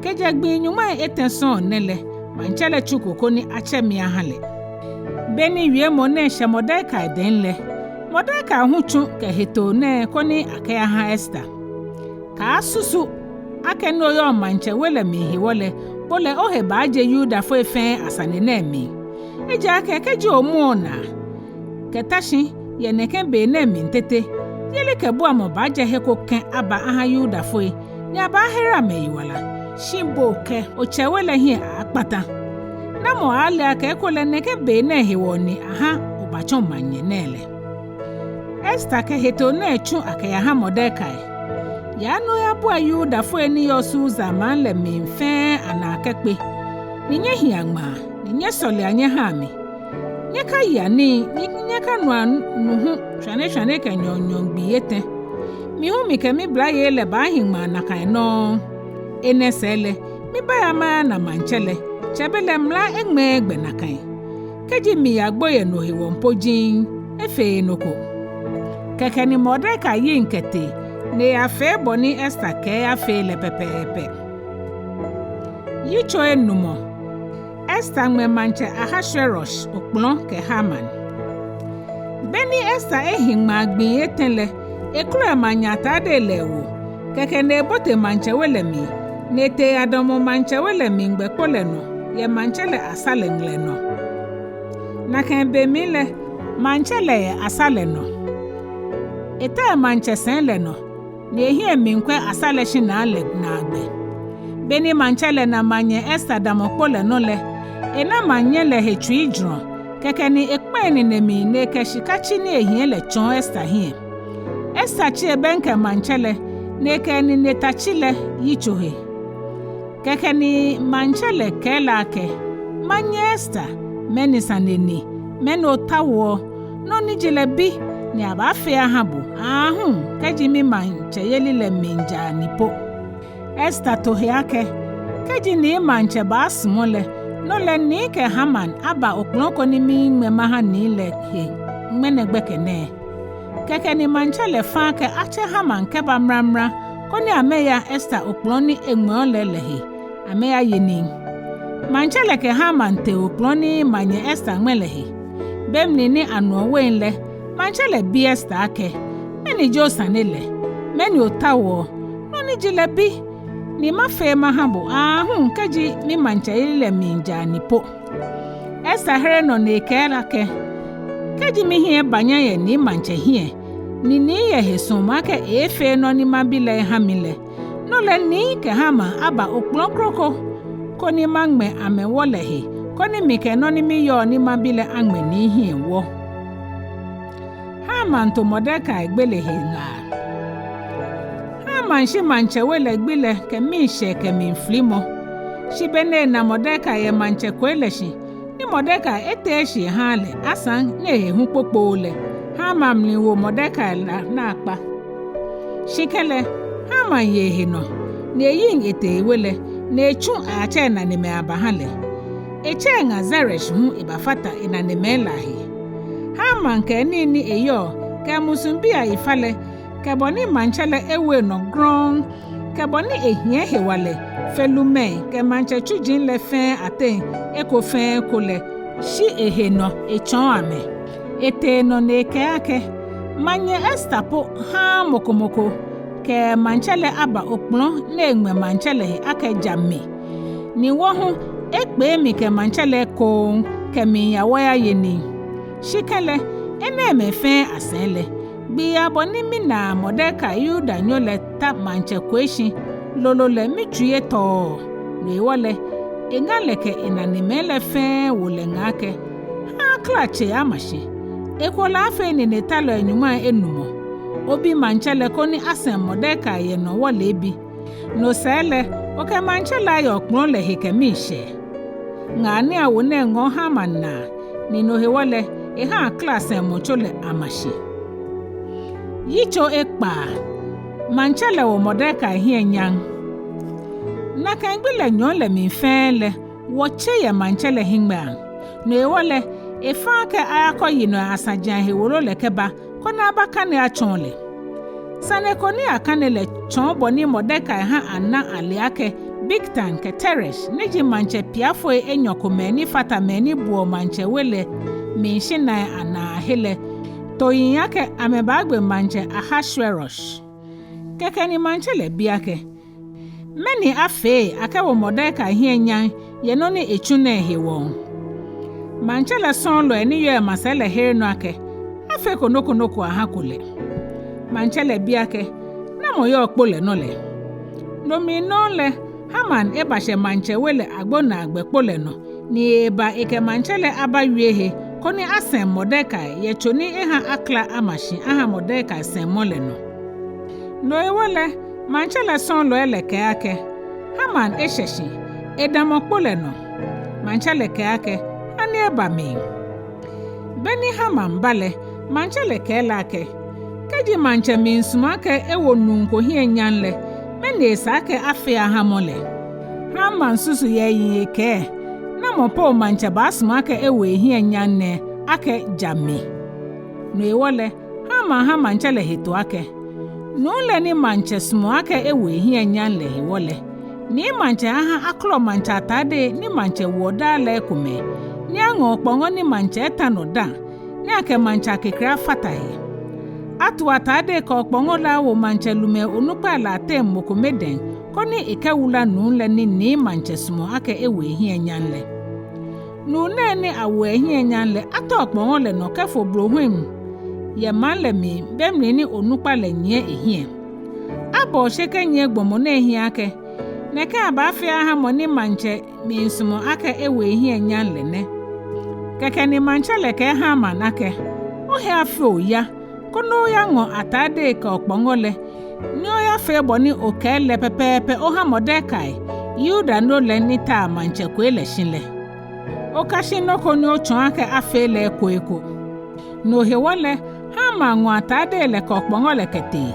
Kɛjɛ gbii nyɔŋmai etɛ sɔŋŋ nɛɛ lɛ, maŋtsɛ lɛ tsuko koni atsɛ mi aha lɛ. Beni wiemɔ nɛɛ shɛ Mɔdekai dɛŋ lɛ, Mɔdekai hu tsu kɛ hetoo nɛɛ koni akɛyaha Ester. Kaasusu akɛ ni oyɔɔ maŋtsɛ we lɛ mli hewɔ lɛ, bo lɛ ohe baaje Yudafoi fɛɛ asane nɛɛ mli. Ejaakɛ kɛji omuɔ naa kɛta shi yɛ nɛkɛ be nɛɛ mli tete, yelikɛbuamɔ baajɛ he ko kɛ̃ aba aha Yudafoi, ni abaahere amɛyiwala. Shi bo kɛ otsɛ we lɛ hiɛ aaakpata. Namɔ aaale akɛ ekolɛ nɛkɛ be nɛɛ hewɔ ni aha obatsɔ maŋnyɛ nɛɛ lɛ? Ester kɛ hetoo nɛɛ tsu akɛyaha Mɔdekai. Yaa ni oyabua Yudafoi ni yɔɔ Susa maŋ lɛ mli fɛɛ anaa kɛkpe, ni nyɛhia ŋmaa, ni nyɛsɔlea nyɛhaa mi. Nyɛkayia nii, ni nyɛkanua nu hu shwane shwane kɛ nyɔɔŋ nyɔɔŋ gbii etɛ. Mi hu mikɛ miblayei lɛ baahi ŋmaa nakai nɔŋŋ. Enɛ sɛɛ lɛ, mibaaya mayana maŋtsɛ lɛ, tsɛbelɛ mla eŋmɛɛɛ gbɛ nakai. Kɛji miyagbo yɛ no hewɔ po jiŋŋ, efeee nɔ ko. Kɛkɛ ni Mɔdekai yiŋ kɛtee, ni eyafee bɔ ni Ester kɛɛ afee lɛ pɛpɛɛpɛ. Yitso enumɔ. Ester ŋmɛ maŋtsɛ Ahashwerosh okplɔ kɛ Haman. Beni Ester ehi ŋmaa gbii etɛ lɛ, eklo emaŋnyɛ atade lɛ ewo. Kɛkɛ ni ebote maŋtsɛ we lɛ mli, ni etee eyadamɔ maŋtsɛ we lɛ mligbɛ kpo lɛ nɔ yɛ maŋtsɛ lɛ asa lɛ ŋlɛ nɔ. Nakai be mli lɛ, maŋtsɛ lɛ yɛ asa lɛ nɔ. Eta emaŋtsɛ sɛi lɛ nɔ, ni ehiɛ miikwɛ asa lɛ shinaa lɛ naagbɛ. Beni maŋtsɛ lɛ na maŋnyɛ Ester damɔ kpo lɛ nɔ lɛ, ena maŋnyɛ lɛ he tsuijurɔ, kɛkɛ ni ekpã enine mli ni ekɛ shika tsi ni ehiɛ lɛ tsɔɔ Ester hiɛ. Ester tsi ebɛŋkɛ maŋtsɛ lɛ, ni ekɛ enine ta tsi lɛ yitso he. Kɛkɛ ni maŋtsɛ lɛ kɛɛ lɛ akɛ, maŋnyɛ Ester, mɛni sane ni, mɛni otaoɔ? Nɔ ni ji lɛ bi, ni abaafee aha bo, aahu kɛji mimaŋtsɛyeli lɛ miijaa ni po. Ester to he akɛ, kɛji Nii maŋtsɛ baasumɔ lɛ, no lɛ Nii kɛ Haman aba okplɔ ko ni miŋmɛ maha Nii lɛ he ŋmɛnɛ gbɛkɛ nɛɛ. Kɛkɛ ni maŋtsɛ lɛ fã akɛ atsɛ Haman kɛba mramra, koni amɛya Ester okplɔ ni eŋmɛɔ lɛ lɛ he, amɛyaye nii. Maŋtsɛ lɛ kɛ Haman tee okplɔ ni maŋnyɛ Ester ŋmɛ lɛ he. Be mli ni anuɔ wein lɛ, maŋtsɛ lɛ bi Ester akɛ, mɛni ji osane lɛ? Mɛni otaoɔ? Nɔ ni ji lɛ bi, ni mafee maha bo, aahu kɛji mimaŋtsɛyeli lɛ miijaa ni po. Ester here nɔ ni ekɛɛ lɛ akɛ, kɛji mihiɛ banya yɛ Nii maŋtsɛ hiɛ, ni Nii yɛ he suɔmɔ akɛ eeefee nɔ ni mabi lɛ eha mi lɛ, no lɛ Nii kɛ Haman aba okplɔ kroko, koni maŋmɛ amɛ wɔ lɛ he, koni mikɛ nɔ ni miyɔɔ ni mabi lɛ aŋmɛ Nii hiɛ wɔ. Haman to Mɔdekai gbele he ŋaa. Haman shi maŋtsɛ we lɛ gbi lɛ kɛ miishɛɛ kɛ mliflimɔ. Shi beni ena Mɔdekai yɛ maŋtsɛ koi lɛ shi, ni Mɔdekai etee shi eha lɛ, asaŋ ni ehe hu kpokpooo lɛ, Haman mli wo Mɔdekai la naakpa. Shi kɛlɛ, Haman ye ehe nɔ, ni eyiŋ etee ewe lɛ, ni etsu ayatsɛ enanemɛi abaha lɛ. Etsɛ eŋa Zeresh hu ebafata enanemɛi lɛ ahe. Haman kɛ nii ni eyɔɔ, kɛ musuŋbii ayifalɛ, kɛ bɔ ni maŋtsɛ lɛ ewo enɔ grɔŋŋ, kɛ bɔ ni ehiɛ hewalɛ fe lumɛi kɛ maŋtsɛ tsuji lɛ fɛɛ ateŋ eko fɛɛ eko lɛ, shi ehe nɔ etsɔɔ amɛ. Etee nɔ ni ekɛɛ akɛ, maŋnyɛ Ester po haaa mɔ ko mɔ ko kɛ maŋtsɛ lɛ aba okplɔ ni eŋmɛ maŋtsɛ lɛ he akɛ ja mi. Ni wɔ hu ekpee mi kɛ maŋtsɛ lɛ ekoŋŋ kɛmiiya wɔyaye nii. Shi kɛlɛ, enɛɛmɛi fɛɛ asɛɛ lɛ, gbii abɔ ni mina Mɔdekai Yudanyo lɛ ta maŋtsɛ koi shi, lolo lɛ mitsui etɔɔɔ. No hewɔ lɛ, eŋa lɛ kɛ enanemɛi lɛ fɛɛ wo lɛ ŋaa akɛ, ha akla tse ama shi. Ekolɛ afee ninetalɔi nyɔŋmai enumɔ. Obi maŋtsɛ lɛ koni asɛŋ Mɔdekai yɛ nɔ wɔ leebi. No sɛɛ lɛ, okɛ maŋtsɛ lɛ aya okplɔ lɛ he kɛ miishɛɛ. Ŋaa ni awo nɛɛ ŋɔɔ Haman naa, ni no hewɔ lɛ, eha akla sɛŋmɔtso lɛ ama shi. Yitso ekpaa. Maŋtsɛ lɛ wo Mɔdekai hiɛ nyam. Nakai gbi lɛ nyɔɔŋ lɛ mli fɛɛ lɛ, wɔ tse yɛ maŋtsɛ lɛ hiŋmɛiŋ. No hewɔ lɛ, efã akɛ ayakɔ yinɔi asaji ahe wolo lɛ kɛba, koni abakane atsɔɔ lɛ. Sane ko ni akane lɛ tsɔɔ bɔ ni Mɔdekai ha ana ale akɛ Bigtan kɛ Teresh, ni ji maŋtsɛ piafoi enyɔ komɛi ni fata mɛi ni buɔ maŋtsɛ we lɛ mli shinai anaa he lɛ, to yiŋ akɛ amɛbaagbe maŋtsɛ Ahashwerosh. Kɛkɛ ni maŋtsɛ lɛ bi akɛ, Mɛni afee akɛwo Mordekai hiɛ nyam yɛ nɔ ni etsu nɛɛ hewɔ? Maŋtsɛ lɛ sɔɔlɔi ni yɔɔ emasɛi lɛ here nɔ akɛ, Afeko nɔ ko nɔ ko ahako lɛ. Maŋtsɛ lɛ bi akɛ, Namɔ yɔɔ kpo lɛ nɔ lɛ? No mli nɔŋŋ lɛ, Haman ebashɛ maŋtsɛ we lɛ agbonaagbɛ kpo lɛ nɔ, ni eeba ekɛ maŋtsɛ lɛ abawie he, koni asɛŋ Mordekai yɛ tso ni eha akla ama shi aha Mordekai sɛŋmɔ lɛ nɔ. No hewɔ lɛ, maŋtsɛ lɛ sɔɔlɔi lɛ kɛɛ akɛ, Haman eshɛ shi, edamɔ kpo lɛ nɔ. Maŋtsɛ lɛ kɛɛ akɛ, Ha ni eba mli. Be ni Haman ba lɛ, maŋtsɛ lɛ kɛɛ lɛ akɛ, Kɛji maŋtsɛ miisumɔ akɛ ewo nuu ko hiɛ nyam lɛ, mɛni esa akɛ afee aha mɔ lɛ? Haman susu yɛ eyiŋ ekɛɛ, Namɔ po maŋtsɛ baasumɔ akɛ ewo ehiɛ nyam nɛɛ akɛ ja mi? No hewɔ lɛ, Haman ha maŋtsɛ lɛ hetoo akɛ, Nuu lɛ ni maŋtsɛ sumɔɔ akɛ ewo ehiɛ nyam lɛ hewɔ lɛ, ni maŋtsɛ aha akɔlɔ maŋtsɛ atadei ni maŋtsɛ woɔ daa lɛ ekomɛi, ni aŋɔ okpɔŋɔ ni maŋtsɛ eta nɔ dã, ni akɛ maŋtsɛ akekre afata he. Atu atadei kɛ okpɔŋɔ lɛ awo maŋtsɛ lumɛi onukpai lɛ ateŋ mɔ kome dɛŋ, koni ekɛwula nuu lɛ ni maŋtsɛ sumɔɔ akɛ ewo ehiɛ nyam lɛ. Nuu nɛɛ ni awo ehiɛ nyam lɛ ata okpɔŋɔ lɛ nɔ kɛfo blohuiaŋ yɛ maŋ lɛ mli be mli ni onukpa lɛ nyiɛ ehiɛ. Abɔ oshe kɛnyiɛ gbɔmɔ nɛɛ hiɛ akɛ, Nɛkɛ abaafee aha mɔ ni maŋtsɛ miisumɔ akɛ ewo ehiɛ nyam lɛ nɛ. Kɛkɛ ni maŋtsɛ lɛ kɛɛ Haman akɛ, Ohe afee oya, koni oyaŋɔ atadei kɛ okpɔŋɔ lɛ, ni oyafee bɔ ni okɛɛ lɛ pɛpɛɛpɛ oha Mordekai, Yudanyo lɛ ni taa maŋtsɛ koi lɛ shi lɛ. Okashi nɔ ko ni otsɔɔ akɛ afee lɛ eko eko. No hewɔ lɛ, Haman ŋɔ atadei lɛ kɛ okpɔŋɔ lɛ kɛtee.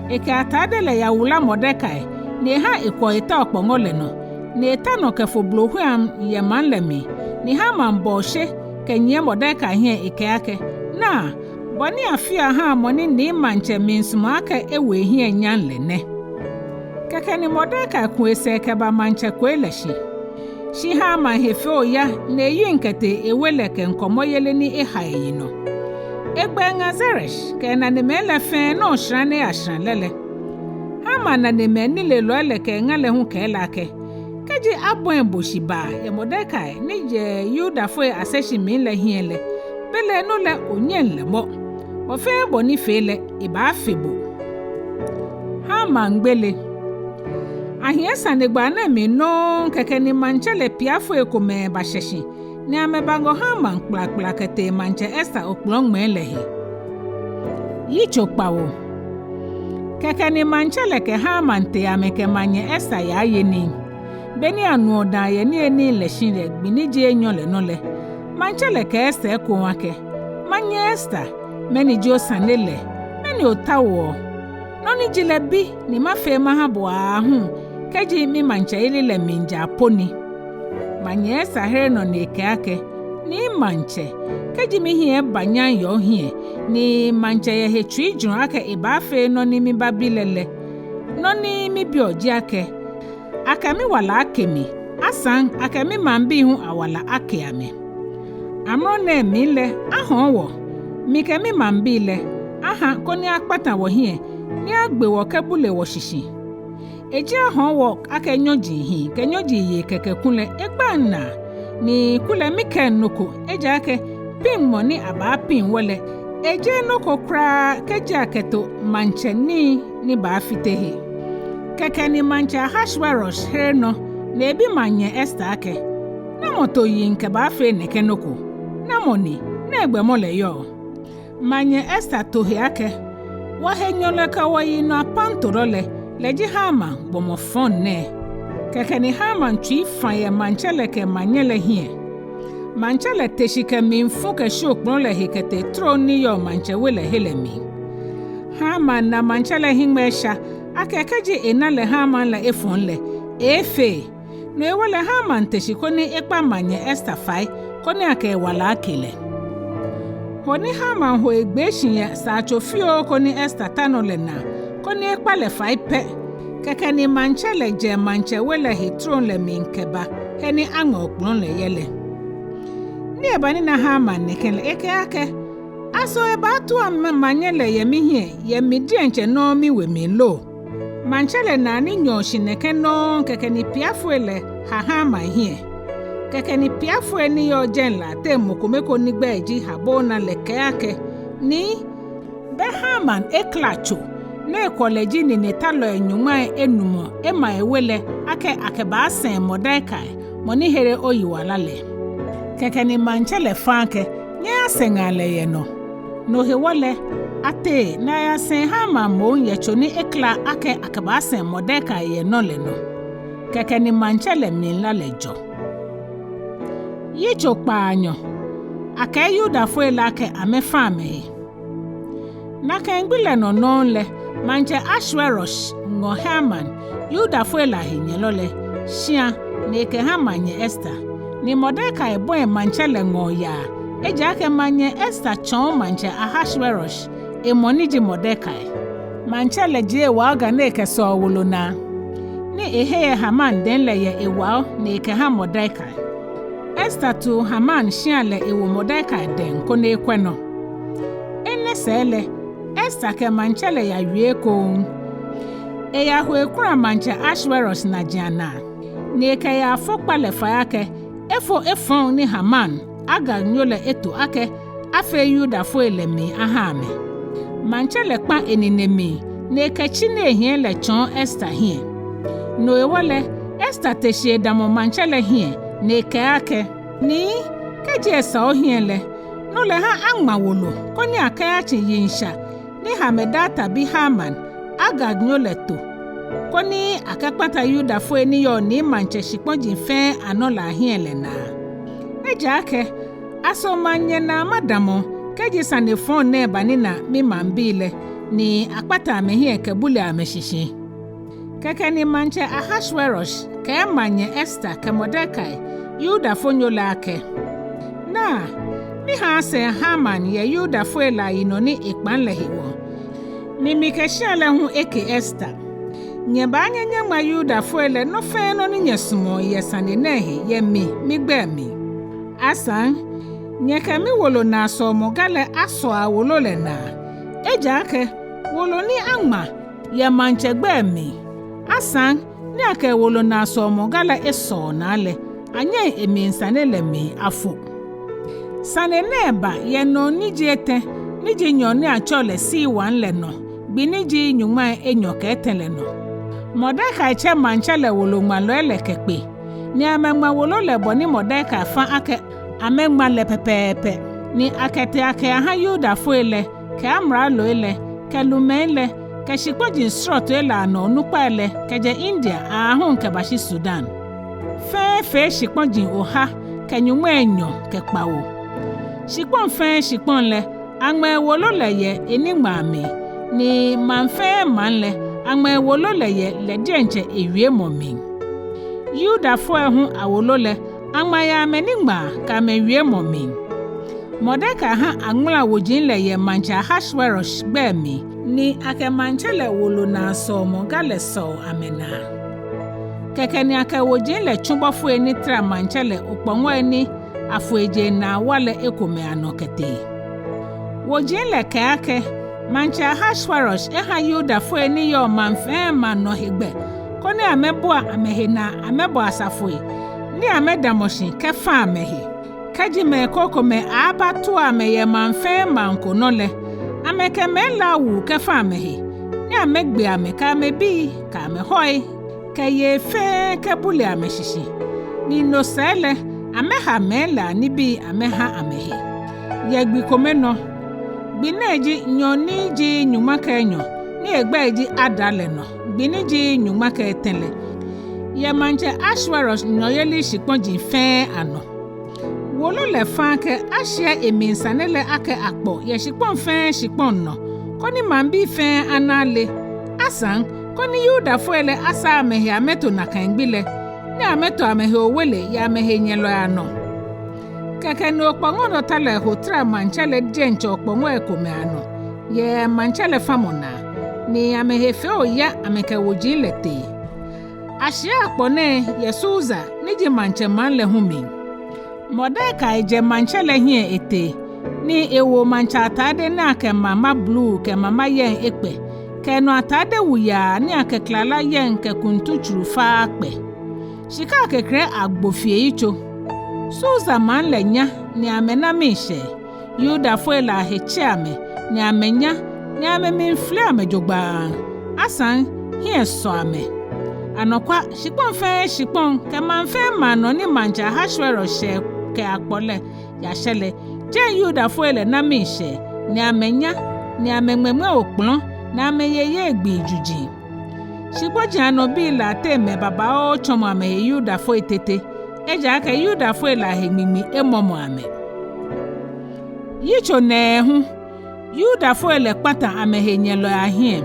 Ekɛ atadei lɛ yawula Mordekai, ni eha ekwɔ eta okpɔŋɔ lɛ nɔ, ni eta nɔ kɛfo blohuiaŋ yɛ maŋ lɛ mli, ni Haman bɔ oshe kɛnyiɛ Mordekai hiɛ ekɛɛ akɛ, Naa, bɔ ni afeɔ aha mɔ ni maŋtsɛ miisumɔ akɛ ewo ehiɛ nyam lɛ nɛ. Kɛkɛ ni Mordekai ku esɛɛ kɛba maŋtsɛ koi lɛ shi. Shi Haman he fee oya ni eyiŋ kɛtee ewe lɛ kɛ ŋkɔmɔyeli ni eha eyi nɔ. Egba eŋa Zeresh kɛ enanemɛi lɛ fɛɛ nɔ oshara ni eyashara lɛ lɛ. Haman nanemɛi nilelɔi lɛ kɛ eŋa lɛ hu kɛɛ lɛ akɛ, Kɛji abɔi bo shibaa yɛ Mordekai ni jɛ Yudafoi aseshi mli lɛ hiɛ lɛ, belɛ no lɛ onyɛŋ lɛ mɔ. Bɔ fɛɛ bɔ ni fee lɛ, ebaafe bo. Haman gbele. Ahiɛ sanegbaa nɛɛ mli nɔŋŋ kɛkɛ ni maŋtsɛ lɛ piafoi komɛi bashɛ shi, ni amɛbaŋɔ Haman kplakpla kɛtee maŋtsɛ Ester okplɔŋmɛɛ lɛ he. Yitso kpawo. Kɛkɛ ni maŋtsɛ lɛ kɛ Haman tee amɛkɛ Maŋnyɛ Ester yaye nii. Be ni anuɔ daa yɛ niyenii lɛ shi lɛ gbi ni ji enyɔ lɛ nɔ lɛ, maŋtsɛ lɛ kɛɛ Ester ekoŋŋ akɛ, Maŋnyɛ Ester, mɛni ji osane lɛ? Mɛni otaoɔ? Nɔ ni ji lɛ bi ni mafee maha bo aahu, kɛji mimaŋtsɛyeli lɛ miija po ni. Maŋnyɛ Ester here nɔ ni ekɛɛ akɛ, Ni maŋtsɛ, kɛji mihiɛ eba nyam yɛ ohiɛ, ni maŋtsɛ yɛ he tsuijurɔ akɛ ebaafee nɔ ni mibabi lɛ lɛ, nɔ ni mibiɔ ji akɛ, akɛ miwala ake mi, asaŋ akɛ mimaŋbii hu awala ake amɛ. Amrɔ nɛɛ mli lɛ, ahɔɔ wɔ, mikɛ mimaŋbii lɛ, aha koni akpata wɔhiɛ, ni agbe wɔ kɛbule wɔshishi. Eji ahɔɔ wɔ akɛ nyɔji hii kɛ nyɔji yei kɛkɛ kulɛ ekpaŋ naa, ni kulɛ mikɛŋ nɔ ko, ejaakɛ piŋmɔ ni abaapiŋ wɔ lɛ, ejeee nɔ ko kwraa kɛji akɛto maŋtsɛ nii ni baafite he. Kɛkɛ ni maŋtsɛ Ahashwerosh here nɔ, ni ebi Maŋnyɛ Ester akɛ, Namɔ to yiŋ kɛbaafee nɛkɛ nɔ ko? Namɔ ni, nɛgbɛ mɔ lɛ yɔɔ? Maŋnyɛ Ester to he akɛ, Wɔhenyɛlɔ kɛ wɔyinɔ apamtolɔ lɛ, lɛ ji Haman, gbɔmɔ fɔŋ nɛɛ. Kɛkɛ ni Haman tsui fã yɛ maŋtsɛ lɛ kɛ maŋnyɛ lɛ hiɛ. Maŋtsɛ lɛ te shi kɛ mlifu kɛshi okplɔ̃ lɛ he kɛtee trom ni yɔɔ maŋtsɛ we lɛ he lɛ mli. Haman na maŋtsɛ lɛ hiŋmɛi esha akɛ kɛji ena lɛ Haman lɛ efɔŋ lɛ, eeefee. No hewɔ lɛ Haman te shi koni ekpa Maŋnyɛ Ester fai, koni akɛ ewala ake lɛ. Ho ni Haman ho egbee shi yɛ saatso fioo ko ni Ester ta nɔ lɛ naa, koni ekpa lɛ fai pɛ, Kɛkɛ ni maŋtsɛ lɛ jɛ maŋtsɛ we lɛ he trom lɛ mli kɛba he ni aŋmɛ okplɔ̃ lɛ yɛ lɛ. Ni ebanina Haman nɛkɛ lɛ, ekɛɛ akɛ, Aso ebaatua maŋnyɛ lɛ yɛ mihiɛ, yɛ mi diɛŋtsɛ nɔŋŋ miwe mli lo? Maŋtsɛ lɛ naa ni nyɔɔ shi nɛkɛ nɔŋŋ, kɛkɛ ni piafoi lɛ ha Haman hiɛ. Kɛkɛ ni piafoi ni yɔɔ jɛi lɛ ateŋ mɔ kome ko ni egbɛi ji Harbona lɛ kɛɛ akɛ, Nii, bɛ Haman ekla tso ni ekwɔlɛ ji ninetalɔi nyɔŋmai enumɔ ema ewe lɛ akɛ akɛbaasɛŋ Mɔdekai, mɔ ni here oyiwala lɛ. Kɛkɛ ni maŋtsɛ lɛ fã akɛ, Nyɛyasɛŋa lɛ yɛ nɔ. No hewɔ lɛ, atee ni ayasɛŋ Haman moŋ yɛ tso ni ekla akɛ akɛbaasɛŋ Mɔdekai yɛ nɔ lɛ nɔ. Kɛkɛ ni maŋtsɛ lɛ mlila lɛ jɔ. Yitso kpaanyɔ. Akɛɛ Yudafoi lɛ akɛ amɛfã amɛhe. Nakai gbi lɛ nɔ nɔŋŋ lɛ, maŋtsɛ Ahashwerosh ŋɔ Haman, Yudafoi lɛ ahenyɛlɔ lɛ, shĩa ni ekɛhã Maŋnyɛ Ester. Ni Mɔdekai bɔ̃i maŋtsɛ lɛ ŋɔɔ yaa, ejaakɛ Maŋnyɛ Ester tsɔ̃ɔ maŋtsɛ Ahashwerosh emɔ ni ji Mɔdekai. Maŋtsɛ lɛ jie ewao ga ni ekɛsɔo wolo naa, ni ehe yɛ Haman dɛŋ lɛ yɛ ewao ni ekɛhã Mɔdekai. Ester tu Haman shĩa lɛ ewo Mɔdekai dɛŋ koni ekwɛ nɔ. Enɛ sɛɛ lɛ, Ester kɛ maŋtsɛ lɛ yawie ekoŋŋ. Eyaho ekula maŋtsɛ Ahashwerosh najiaŋ naa, ni ekɛ yaafo kpa lɛ fai akɛ efo efɔŋ ni Haman, Agagnyo lɛ, eto akɛ afee Yudafoi lɛ mli ahã amɛ. Maŋtsɛ lɛ kpã enine mli, ni ekɛ tsi ni ehiɛ lɛ tsɔ̃ɔ Ester hiɛ. No hewɔ lɛ, Ester te shi edamɔ maŋtsɛ lɛ hiɛ, ni ekɛɛ akɛ, Nii, kɛji esa ohiɛ lɛ, no lɛ hã aŋmã wolo koni akɛyatsi yiŋsha ni Hamedata bi Haman, Agagnyo lɛ, to, koni akɛkpãtã Yudafoi ni yɔɔ maŋtsɛ shikpɔji fɛɛ anɔ lɛ ahiɛ lɛ naa. Ejaakɛ aso maŋnyɛ naa madamɔ kɛji sane fɔŋ nɛɛ banina mimaŋbii lɛ, ni akpãtã amɛhiɛ kɛbule amɛshishi? Kɛkɛ ni maŋtsɛ Ahashwerosh kɛɛ Maŋnyɛ Ester kɛ Mɔdekai, Yudafonyo lɛ, akɛ, Naa, mihã asɛŋ Haman yɛ Yudafoi lɛ ayinɔ ni ekpãŋ lɛ hewɔ, ni mikɛ shĩa lɛ hu eke Ester. Nyɛbaanyɛ nyɛŋma Yudafoi lɛ nɔ fɛɛ nɔ ni nyɛsumɔɔ yɛ sane nɛɛ he yɛ mi migbɛi mli. Asaŋ nyɛkɛ miwolonaasɔomɔ ga lɛ asɔo awolo lɛ naa, ejaakɛ wolo ni aŋmã yɛ maŋtsɛ gbɛi mli, asaŋ ni akɛ ewolonaasɔomɔ ga lɛ esɔo naa lɛ, anyɛŋ emli sane lɛ mli afo. Sane nɛɛ ba yɛ nyɔŋ ni ji etɛ̃, ni ji nyɔŋ ni atsɛɔ lɛ Siwan lɛ nɔ, gbi ni ji nyɔŋmai enyɔ kɛ etɛ̃ lɛ nɔ. Mɔdekai tsɛ maŋtsɛ lɛ woloŋmalɔi lɛ kɛkpe, ni amɛŋmã wolo lɛ bɔ ni Mɔdekai fã akɛ amɛŋmã lɛ pɛpɛɛpɛ, ni akɛtee akɛyahã Yudafoi lɛ kɛ amraloi lɛ kɛ lumɛi lɛ kɛ shikpɔji srɔtoi lɛ anɔ onukpai lɛ kɛjɛ India aahu kɛbashi Sudan. Fɛɛ fee shikpɔji oha kɛ nyɔŋmai enyɔ kɛ kpawo. Shikpɔŋ fɛɛ shikpɔŋ lɛ, aŋmã ewolo lɛ yɛ eniŋmãa mli, ni maŋ fɛɛ maŋ lɛ, aŋmã ewolo lɛ yɛ lɛ diɛŋtsɛ ewiemɔ mli. Yudafoi hu awolo lɛ, aŋmã yɛ amɛniŋmãa kɛ amɛwiemɔ mli. Mɔdekai hã aŋmala woji lɛ yɛ maŋtsɛ Ahashwerosh gbɛi mli, ni akɛ maŋtsɛ lɛ wolonaasɔomɔ ga lɛ sɔo amɛnaa. Kɛkɛ ni akɛ woji lɛ tsu bɔfoi ni tara maŋtsɛ lɛ okpɔŋɔi ni afoijee naa wa lɛ ekomɛi anɔ kɛtee. Woji lɛ kɛɛ akɛ Maŋtsɛ Ahashwerosh ehã Yudafoi ni yɔɔ maŋ fɛɛ maŋ nɔ hegbɛ koni amɛbua amɛhe naa amɛbɔ asafoi ni amɛdamɔ shi kɛfã amɛhe. Kɛji mɛi krokomɛi aaabatua amɛ yɛ maŋ fɛɛ maŋ ko nɔ lɛ, amɛkɛ mɛi lɛ awu kɛfã amɛhe, ni amɛgbe amɛ kɛ amɛbii kɛ amɛhɔi kɛ yei fɛɛ kɛbule amɛshishi, ni no sɛɛ lɛ amɛha mɛi lɛ anibii amɛhã amɛhe. Yɛ gbi kome nɔ, gbi nɛɛ ji nyɔŋ ni ji nyɔŋma kɛ enyɔ ni egbɛi ji Adar lɛ nɔ, gbi ni ji nyɔŋma kɛ etɛ lɛ, yɛ Maŋtsɛ Ahashwerosh nɔyeli shikpɔji fɛɛ anɔ, wolo lɛ fã akɛ ashiɛ emli sane lɛ akɛ akpɔ yɛ shikpɔŋ fɛɛ shikpɔŋ nɔ, koni maŋbii fɛɛ ana ale, asaŋ koni Yudafoi lɛ asaa amɛhe amɛto nakai gbi lɛ, ni amɛto amɛhe owele yɛ amɛhenyɛlɔi anɔ. Kɛkɛ ni okpɔŋɔnɔtalɔi ho tara maŋtsɛ lɛ diɛŋtsɛ okpɔŋɔi komɛi anɔ yɛ maŋtsɛ lɛ fãmɔ naa, ni amɛhe fee oya amɛkɛ woji lɛ tee. Ashiɛ akpɔ nɛɛ yɛ Susa ni ji maŋtsɛmaŋ lɛ hu mli. Mordekai jɛ maŋtsɛ lɛ hiɛ etee, ni ewo maŋtsɛ atade ni akɛ mama bluu kɛ mama yɛŋ ekpɛ, kɛ enɔ atade wuyaa ni akɛ klala yɛŋ kɛ kuntu tsuru faa kpɛ. Shika akekre agbo fi eyitso. Susa maŋ lɛ nya ni amɛna miishɛɛ. Yudafoi lɛ ahe tse amɛ, ni amɛnya, ni amɛmli fili amɛ jogbaŋŋ. Asaŋ, hiɛ sɔ amɛ. Anɔkwa, shikpɔŋ fɛɛ shikpɔŋ kɛ maŋ fɛɛ maŋ nɔ ni maŋtsɛ Ahashwerosh shɛɛ kɛ akpɔ lɛ yashɛ lɛ, jɛi Yudafoi lɛ na miishɛɛ, ni amɛnya, ni amɛŋmɛŋmɛ okpɔlɔ, ni amɛyeye gbii juji. Shikpɔji anɔ bii lɛ ateŋ mɛi babaoo tsɔmɔ amɛhe Yudafoi tete, ejaakɛ Yudafoi lɛ ahe ŋmiŋmi emɔmɔ amɛ. Yitso nɛɛhu. Yudafoi lɛ kpata amɛhenyɛlɔi ahiɛ.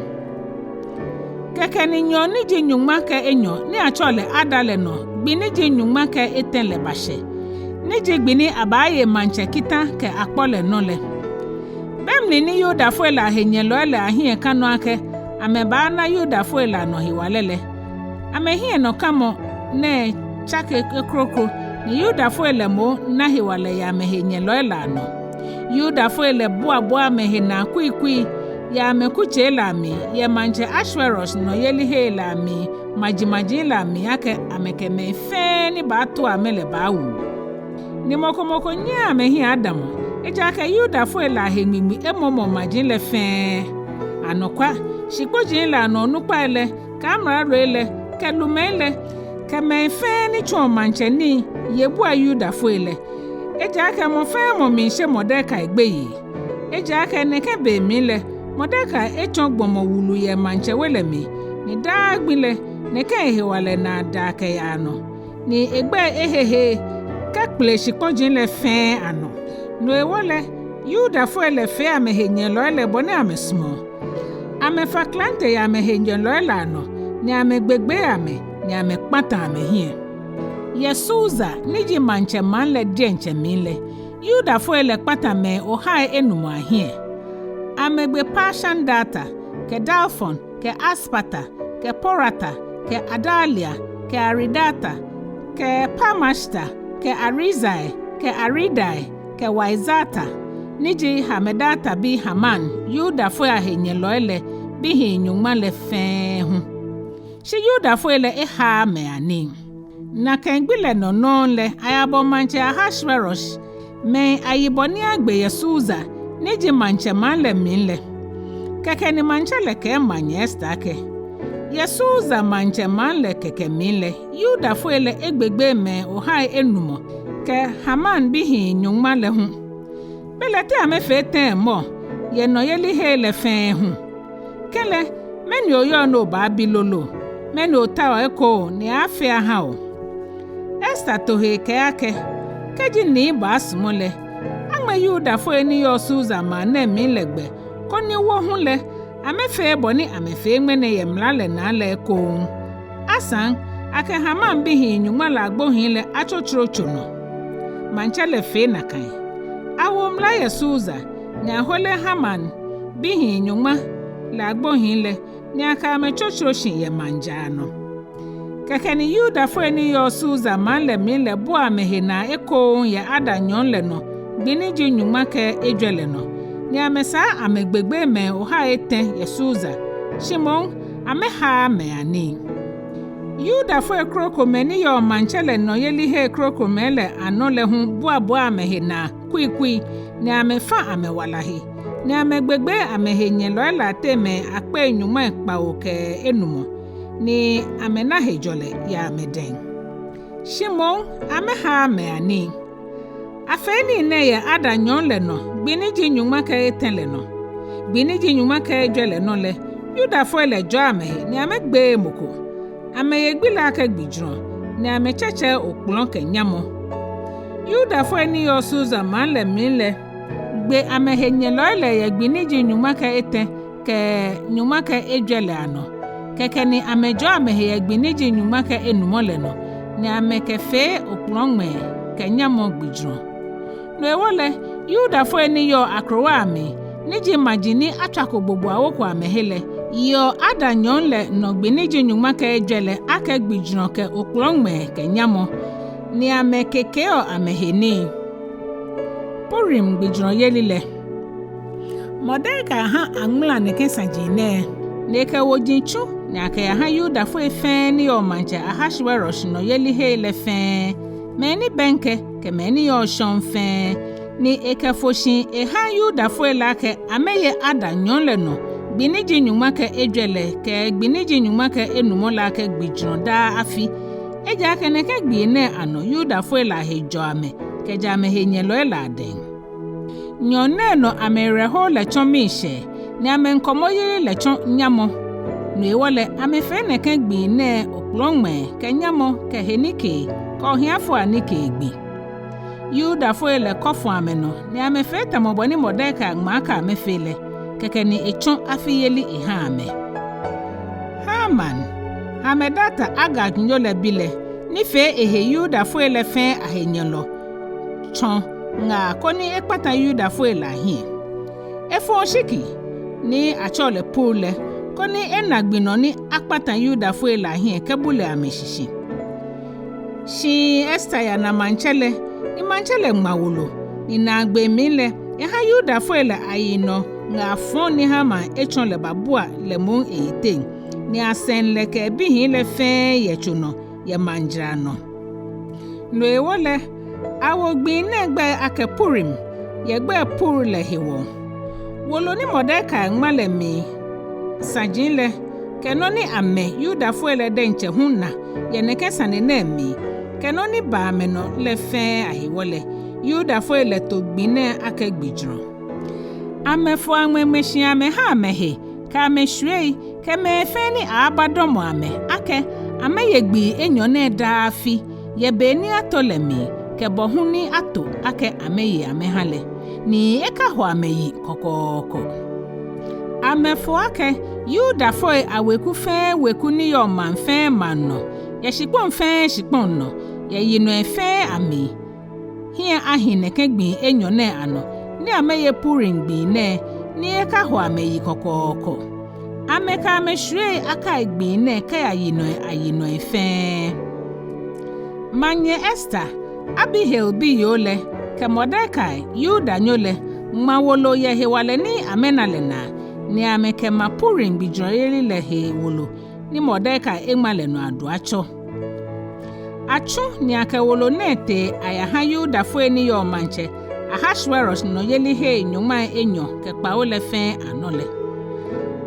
Kɛkɛ ni nyɔɔŋ ni ji nyɔŋma kɛ enyɔ ni atsɛɔ lɛ Adar lɛ nɔ gbi ni ji nyɔŋma kɛ etɛ lɛ bashɛ, ni ji gbi ni abaaye maŋtsɛ kita kɛ akpɔ lɛ nɔ lɛ. Be mli ni Yudafoi lɛ ahenyɛlɔi lɛ ahiɛ ka nɔ akɛ amɛbaana Yudafoi lɛ anɔ hewalɛ lɛ, amɛhiɛnɔkamɔ nɛɛ tsake ekroko, ni Yudafoi lɛ moŋ na hewalɛ yɛ amɛhenyɛlɔi lɛ anɔ. Yudafoi lɛ buabua amɛhe naa kuikui yɛ amɛkutsei lɛ amli, yɛ maŋtsɛ Ahashwerosh nɔyelihei lɛ amli, majimaji lɛ amli, akɛ amɛkɛ mɛi fɛɛ ni baatua amɛ lɛ baawu. Ni mɔ ko mɔ ko nyɛɛɛ amɛhiɛ adamɔ, ejaakɛ Yudafoi lɛ ahe ŋmiŋmi emɔmɔ maji lɛ fɛɛ. Anɔkwa, shikpɔji lɛ anɔ onukpai lɛ, kɛ amraloi lɛ, kɛ lumɛi lɛ, kɛ mɛi fɛɛ ni tsuɔ maŋtsɛ nii ye bua Yudafoi lɛ, ejaakɛ mɔ fɛɛ mɔ miishe Mordekai gbeyei. Ejaakɛ nɛkɛ be mli lɛ, Mordekai etsɔ gbɔmɔ wulu yɛ maŋtsɛ we lɛ mli, ni daa gbi lɛ, nɛkɛ ehewalɛ naa daa kɛyaa nɔ, ni egbɛi ehehe kɛkpele shikpɔji lɛ fɛɛ anɔ. No hewɔ lɛ, Yudafoi lɛ fee amɛhenyɛlɔi lɛ bɔ ni amɛsumɔɔ. Amɛfa klante yɛ amɛhenyɛlɔi lɛ anɔ, ni amɛgbegbee amɛ, ni amɛkpata amɛhiɛ. Yɛ Susa, ni ji maŋtsɛmaŋ lɛ diɛŋtsɛ mli lɛ, Yudafoi lɛ kpata mɛi ohai enumɔ ahiɛ. Amɛgbe Parshandata, kɛ Dalfon, kɛ Aspata, kɛ Porata, kɛ Adalia, kɛ Aridata, kɛ Parmashta, kɛ Arisai, kɛ Aridai, kɛ Waizata, ni ji Hamedata bi Haman, Yudafoi ahenyɛlɔi lɛ bihii nyɔŋma lɛ fɛɛ hu. Shi Yudafoi lɛ ehaaa mɛi anii. Nakai gbi lɛ nɔŋŋ lɛ ayabɔ maŋtsɛ Ahashwerosh mɛi ayibɔ ni agbe yɛ Susa, ni ji maŋtsɛmaŋ lɛ mli lɛ. Kɛkɛ ni maŋtsɛ lɛ kɛɛ Maŋnyɛ Ester akɛ, yɛ Susa maŋtsɛmaŋ lɛ kɛkɛ mli lɛ, Yudafoi lɛ egbegbee mɛi ohai enumɔ kɛ Haman bihii nyɔŋma lɛ hu. Belɛ te amɛfee tɛŋŋ mɔ yɛ nɔyelihei lɛ fɛɛ hu? Kɛlɛ, mɛni oyɔɔ ni obaabi lolo? Mɛni otaoɔ ekoŋŋ ni aaafee aha o? Ester to he ekɛɛ akɛ, kɛji Nii baasumɔ lɛ, aŋmɛ Yudafoi ni yɔɔ Susa maŋ nɛɛ mli lɛ gbɛ, koni wɔ hu lɛ, amɛfee bɔ ni amɛfee ŋmɛnɛ yɛ mla lɛ naa lɛ ekoŋŋ. Asaŋ, akɛ Haman bihii nyɔŋma lɛ agbohii lɛ atsotsoro tso nɔ. Maŋtsɛ lɛ fee nakai. Awo mla yɛ Susa, ni ahole Haman bihii nyɔŋma lɛ agbohii lɛ, ni akɛ amɛ tsotsoro shi yɛ maŋ jara nɔ. Kɛkɛ ni Yudafoi ni yɔɔ Susa maŋ lɛ mli lɛ bua amɛhe naa ekoŋŋ yɛ Adar nyɔɔŋ lɛ nɔ gbi ni ji nyɔŋma kɛ ejwɛ lɛ nɔ, ni amɛsaa amɛgbegbee mɛi ohai etɛ yɛ Susa, shi moŋ amɛhaaa mɛi anii. Yudafoi krokomɛi ni yɔɔ maŋtsɛ lɛ nɔyelihei krokomɛi lɛ anɔ lɛ hu buabua amɛhe naa kuikui, ni amɛfa amɛwala he, ni amɛgbegbee amɛhenyɛlɔi lɛ ateŋ mɛi akpei nyɔŋmai kpawo kɛ enumɔ, ni amɛna hejɔlɛ yɛ amɛdɛŋ. Shi moŋ amɛhaaa mɛi anii. Afee nii nɛɛ yɛ Adar nyɔɔŋ lɛ nɔ gbi ni ji nyɔŋma kɛ etɛ lɛ nɔ. Gbi ni ji nyɔŋma kɛ ejwɛ lɛ nɔ lɛ, Yudafoi lɛ jɔɔ amɛhe ni amɛgbeee mɔ ko. Amɛye gbi lɛ akɛ gbijurɔ, ni amɛtsɛtsɛɛ okpɔlɔ kɛ nyamɔ. Yudafoi ni yɔɔ Susa maŋ lɛ mli lɛ gbe amɛhenyɛlɔi lɛ yɛ gbi ni ji nyɔŋma kɛ etɛ kɛ nyɔŋma kɛ ejwɛ lɛ anɔ. Kɛkɛ ni amɛjɔɔ amɛhe yɛ gbi ni ji nyɔŋma kɛ enumɔ lɛ nɔ, ni amɛkɛfee okpɔlɔ ŋmɛɛ kɛ nyamɔ gbijurɔ. No hewɔ lɛ, Yudafoi ni yɔɔ akrowai amli, ni ji maji ni atswako gbogbo awoko amɛhe lɛ, yeɔ Adar nyɔŋ lɛ nɔ gbi ni ji nyɔŋma kɛ ejwɛ lɛ akɛ gbijurɔ kɛ okplɔŋmɛɛ kɛ nyamɔ, ni amɛkekeɔ amɛhe nii. Purim gbijurɔyeli lɛ. Mɔdekai ha aŋmala nɛkɛ saji nɛɛ, ni ekɛ woji tsu ni akɛyaha Yudafoi fɛɛ ni yɔɔ maŋtsɛ Ahashwerosh nɔyelihei lɛ fɛɛ, mɛi ni bɛŋkɛ kɛ mɛi ni yɔɔ shɔŋŋ fɛɛ, ni ekɛfo shi eha Yudafoi lɛ akɛ amɛye Adar nyɔŋ lɛ nɔ gbi ni ji nyɔŋma kɛ ejwɛ lɛ kɛ gbi ni ji nyɔŋma kɛ enumɔ lɛ akɛ gbijurɔ daa afi. Ejaakɛ nɛkɛ gbii nɛɛ anɔ Yudafoi lɛ ahe jɔ amɛ kɛjɛ amɛhenyɛlɔi lɛ adɛŋ. Nyɔɔŋ nɛɛ nɔ amɛwerɛho lɛ tsɔ miishɛɛ, ni amɛŋkɔmɔyeli lɛ tsɔ nyamɔ. No hewɔ lɛ, amɛfee nɛkɛ gbii nɛɛ okplɔŋmɛɛ kɛ nyamɔ kɛ henikee kɛ ohiafoi anikee gbi. Yudafoi lɛ kɔ fɔ amɛnɔ, ni amɛfee tamɔ bɔ ni Mɔdekai ŋma akɛ amɛfee lɛ, kɛkɛ ni etsɔ afiyeli eha amɛ. Haman, Hamedata Agag nyo lɛ bi lɛ, ni fee ehe Yudafoi lɛ fɛɛ ahenyɛlɔ, tsɔ ŋaa koni ekpata Yudafoi lɛ ahiɛ. Efo oshiki ni atsɛɔ lɛ Pur lɛ, koni ena gbi nɔ ni akpata Yudafoi lɛ ahiɛ kɛbule amɛshishi. Shi Ester yana maŋtsɛ lɛ, ni maŋtsɛ lɛ ŋma wolo, ni naagbee mli lɛ, eha Yudafoi lɛ ayinɔ ŋaa fɔŋ ni Haman etsɔ lɛ babua lɛ moŋ eyiteŋ, ni asɛŋ lɛ kɛ ebihii lɛ fɛɛ yɛ tso nɔ yɛ maŋ jara nɔ. No hewɔ lɛ, awo gbii nɛɛ gbɛi akɛ Purim yɛ gbɛi Pur lɛ hewɔ. Wolo ni Mɔdekai ŋma lɛ mli saji lɛ, kɛ nɔ ni amɛ Yudafoi lɛ diɛŋtsɛ hu na yɛ nɛkɛ sane nɛɛ mli, kɛ nɔ ni ba amɛnɔ lɛ fɛɛ ahewɔ lɛ, Yudafoi lɛ to gbii nɛɛ akɛ gbijurɔ. Amɛfo amɛŋmɛ shi amɛha amɛhe kɛ amɛshwiei kɛ mɛi fɛɛ ni aaabadɔmɔ amɛ akɛ amɛye gbii enyɔ nɛɛ daa afi, yɛ be ni ato lɛ mli, kɛ bɔ hu ni ato akɛ amɛye amɛha lɛ, ni ekaho amɛyi kɔkɔɔkɔ. Amɛfo akɛ Yudafoi aweku fɛɛ weku ni yɔɔ maŋ fɛɛ maŋ nɔ, yɛ shikpɔŋ fɛɛ shikpɔŋ nɔ, yɛ yinɔi fɛɛ amli, hiɛ ahi nɛkɛ gbii enyɔ nɛɛ anɔ, ni amɛye Purim gbii nɛɛ, ni ekaho amɛyi kɔkɔɔkɔ. Amɛkɛ amɛshwiei akai gbii nɛɛ kɛya yinɔi ayinɔi fɛɛ. Maŋnyɛ Ester, Abihail biyoo lɛ, kɛ Mɔdekai, Yudanyo lɛ, ŋma wolo yɛ hewalɛ ni amɛna lɛ naa, ni amɛkɛma Purim gbijurɔyeli lɛ he wolo ni Mɔdekai eŋma lɛ nɔ aduatsɔ. Atsu ni akɛ wolo nɛɛ tee ayaha Yudafoi ni yɔɔ maŋtsɛ Ahashwerosh nɔyelihei nyɔŋmai enyɔ kɛ kpawo lɛ fɛɛ anɔ lɛ.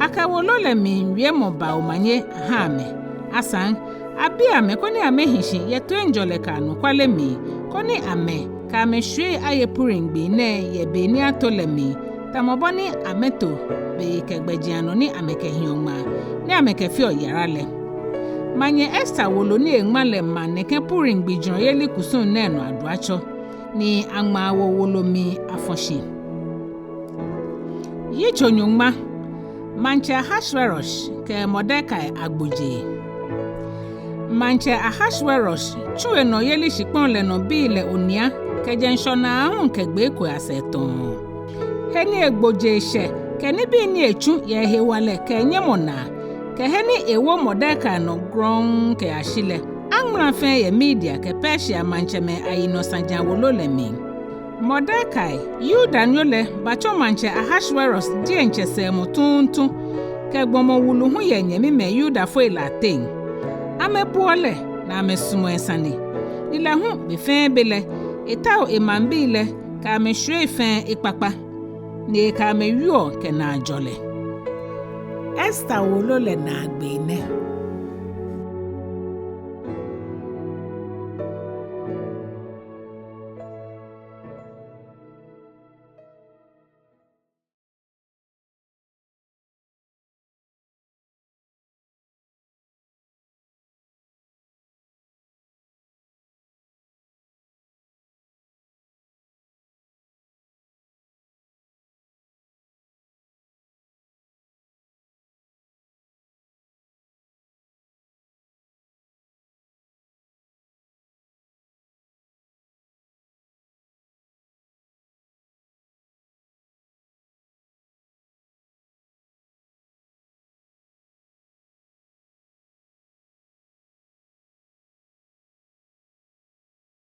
Akɛ wolo lɛ mli wiemɔ ba omanye aha amɛ. Asaŋ, abi amɛ koni amɛhi shi yɛ toiŋjɔlɛ kɛ anɔkwale mli, koni amɛ kɛ amɛshwiei aye Purim gbii nɛɛ yɛ be ni ato lɛ mli, tamɔ bɔ ni amɛto be kɛ gbɛjianɔ ni amɛkɛhiɔ ŋmaa, ni amɛkɛfeɔ yara lɛ. Maŋnyɛ Ester wolo ni eŋma lɛ ma nɛkɛ Purim gbijurɔyeli kusum nɛɛ nɔ aduatsɔ, ni aŋma awo wolo mli afɔ shi. Yitso nyɔŋma. Maŋtsɛ Ahashwerosh kɛ Mɔdekai agbojee. Maŋtsɛ Ahashwerosh tsu enɔyeli shikpɔŋ lɛ nɔ bii lɛ onia kɛjɛ ŋshɔnaa aahu kɛgbe ekoiasɛɛ tɔɔ. He ni egbojee shɛ, kɛ nibii ni etsu yɛ ehewalɛ kɛ enyɛmɔ naa, kɛ he ni ewo Mɔdekai nɔ grɔŋŋ kɛyashi lɛ, aŋmala fɛɛ yɛ Media kɛ Persia maŋtsɛmɛi ayinɔ saji awolo lɛ mli. Mɔdekai, Yudanyo lɛ, batsɔ maŋtsɛ Ahashwerosh diɛŋtsɛ sɛɛmɔ tuuntu, kɛ gbɔmɔ wulu hu yɛ nyɛmimɛi Yudafoi lɛ ateŋ. Amɛbuɔ lɛ, ni amɛsumɔɔ esane. Ni lɛ hu be fɛɛ be lɛ, etao emaŋbii lɛ kɛ amɛshwiei fɛɛ ekpakpa, ni ekɛ amɛ wieɔ kɛ naajɔlɛ. Ester wolo lɛ naagbee nɛ.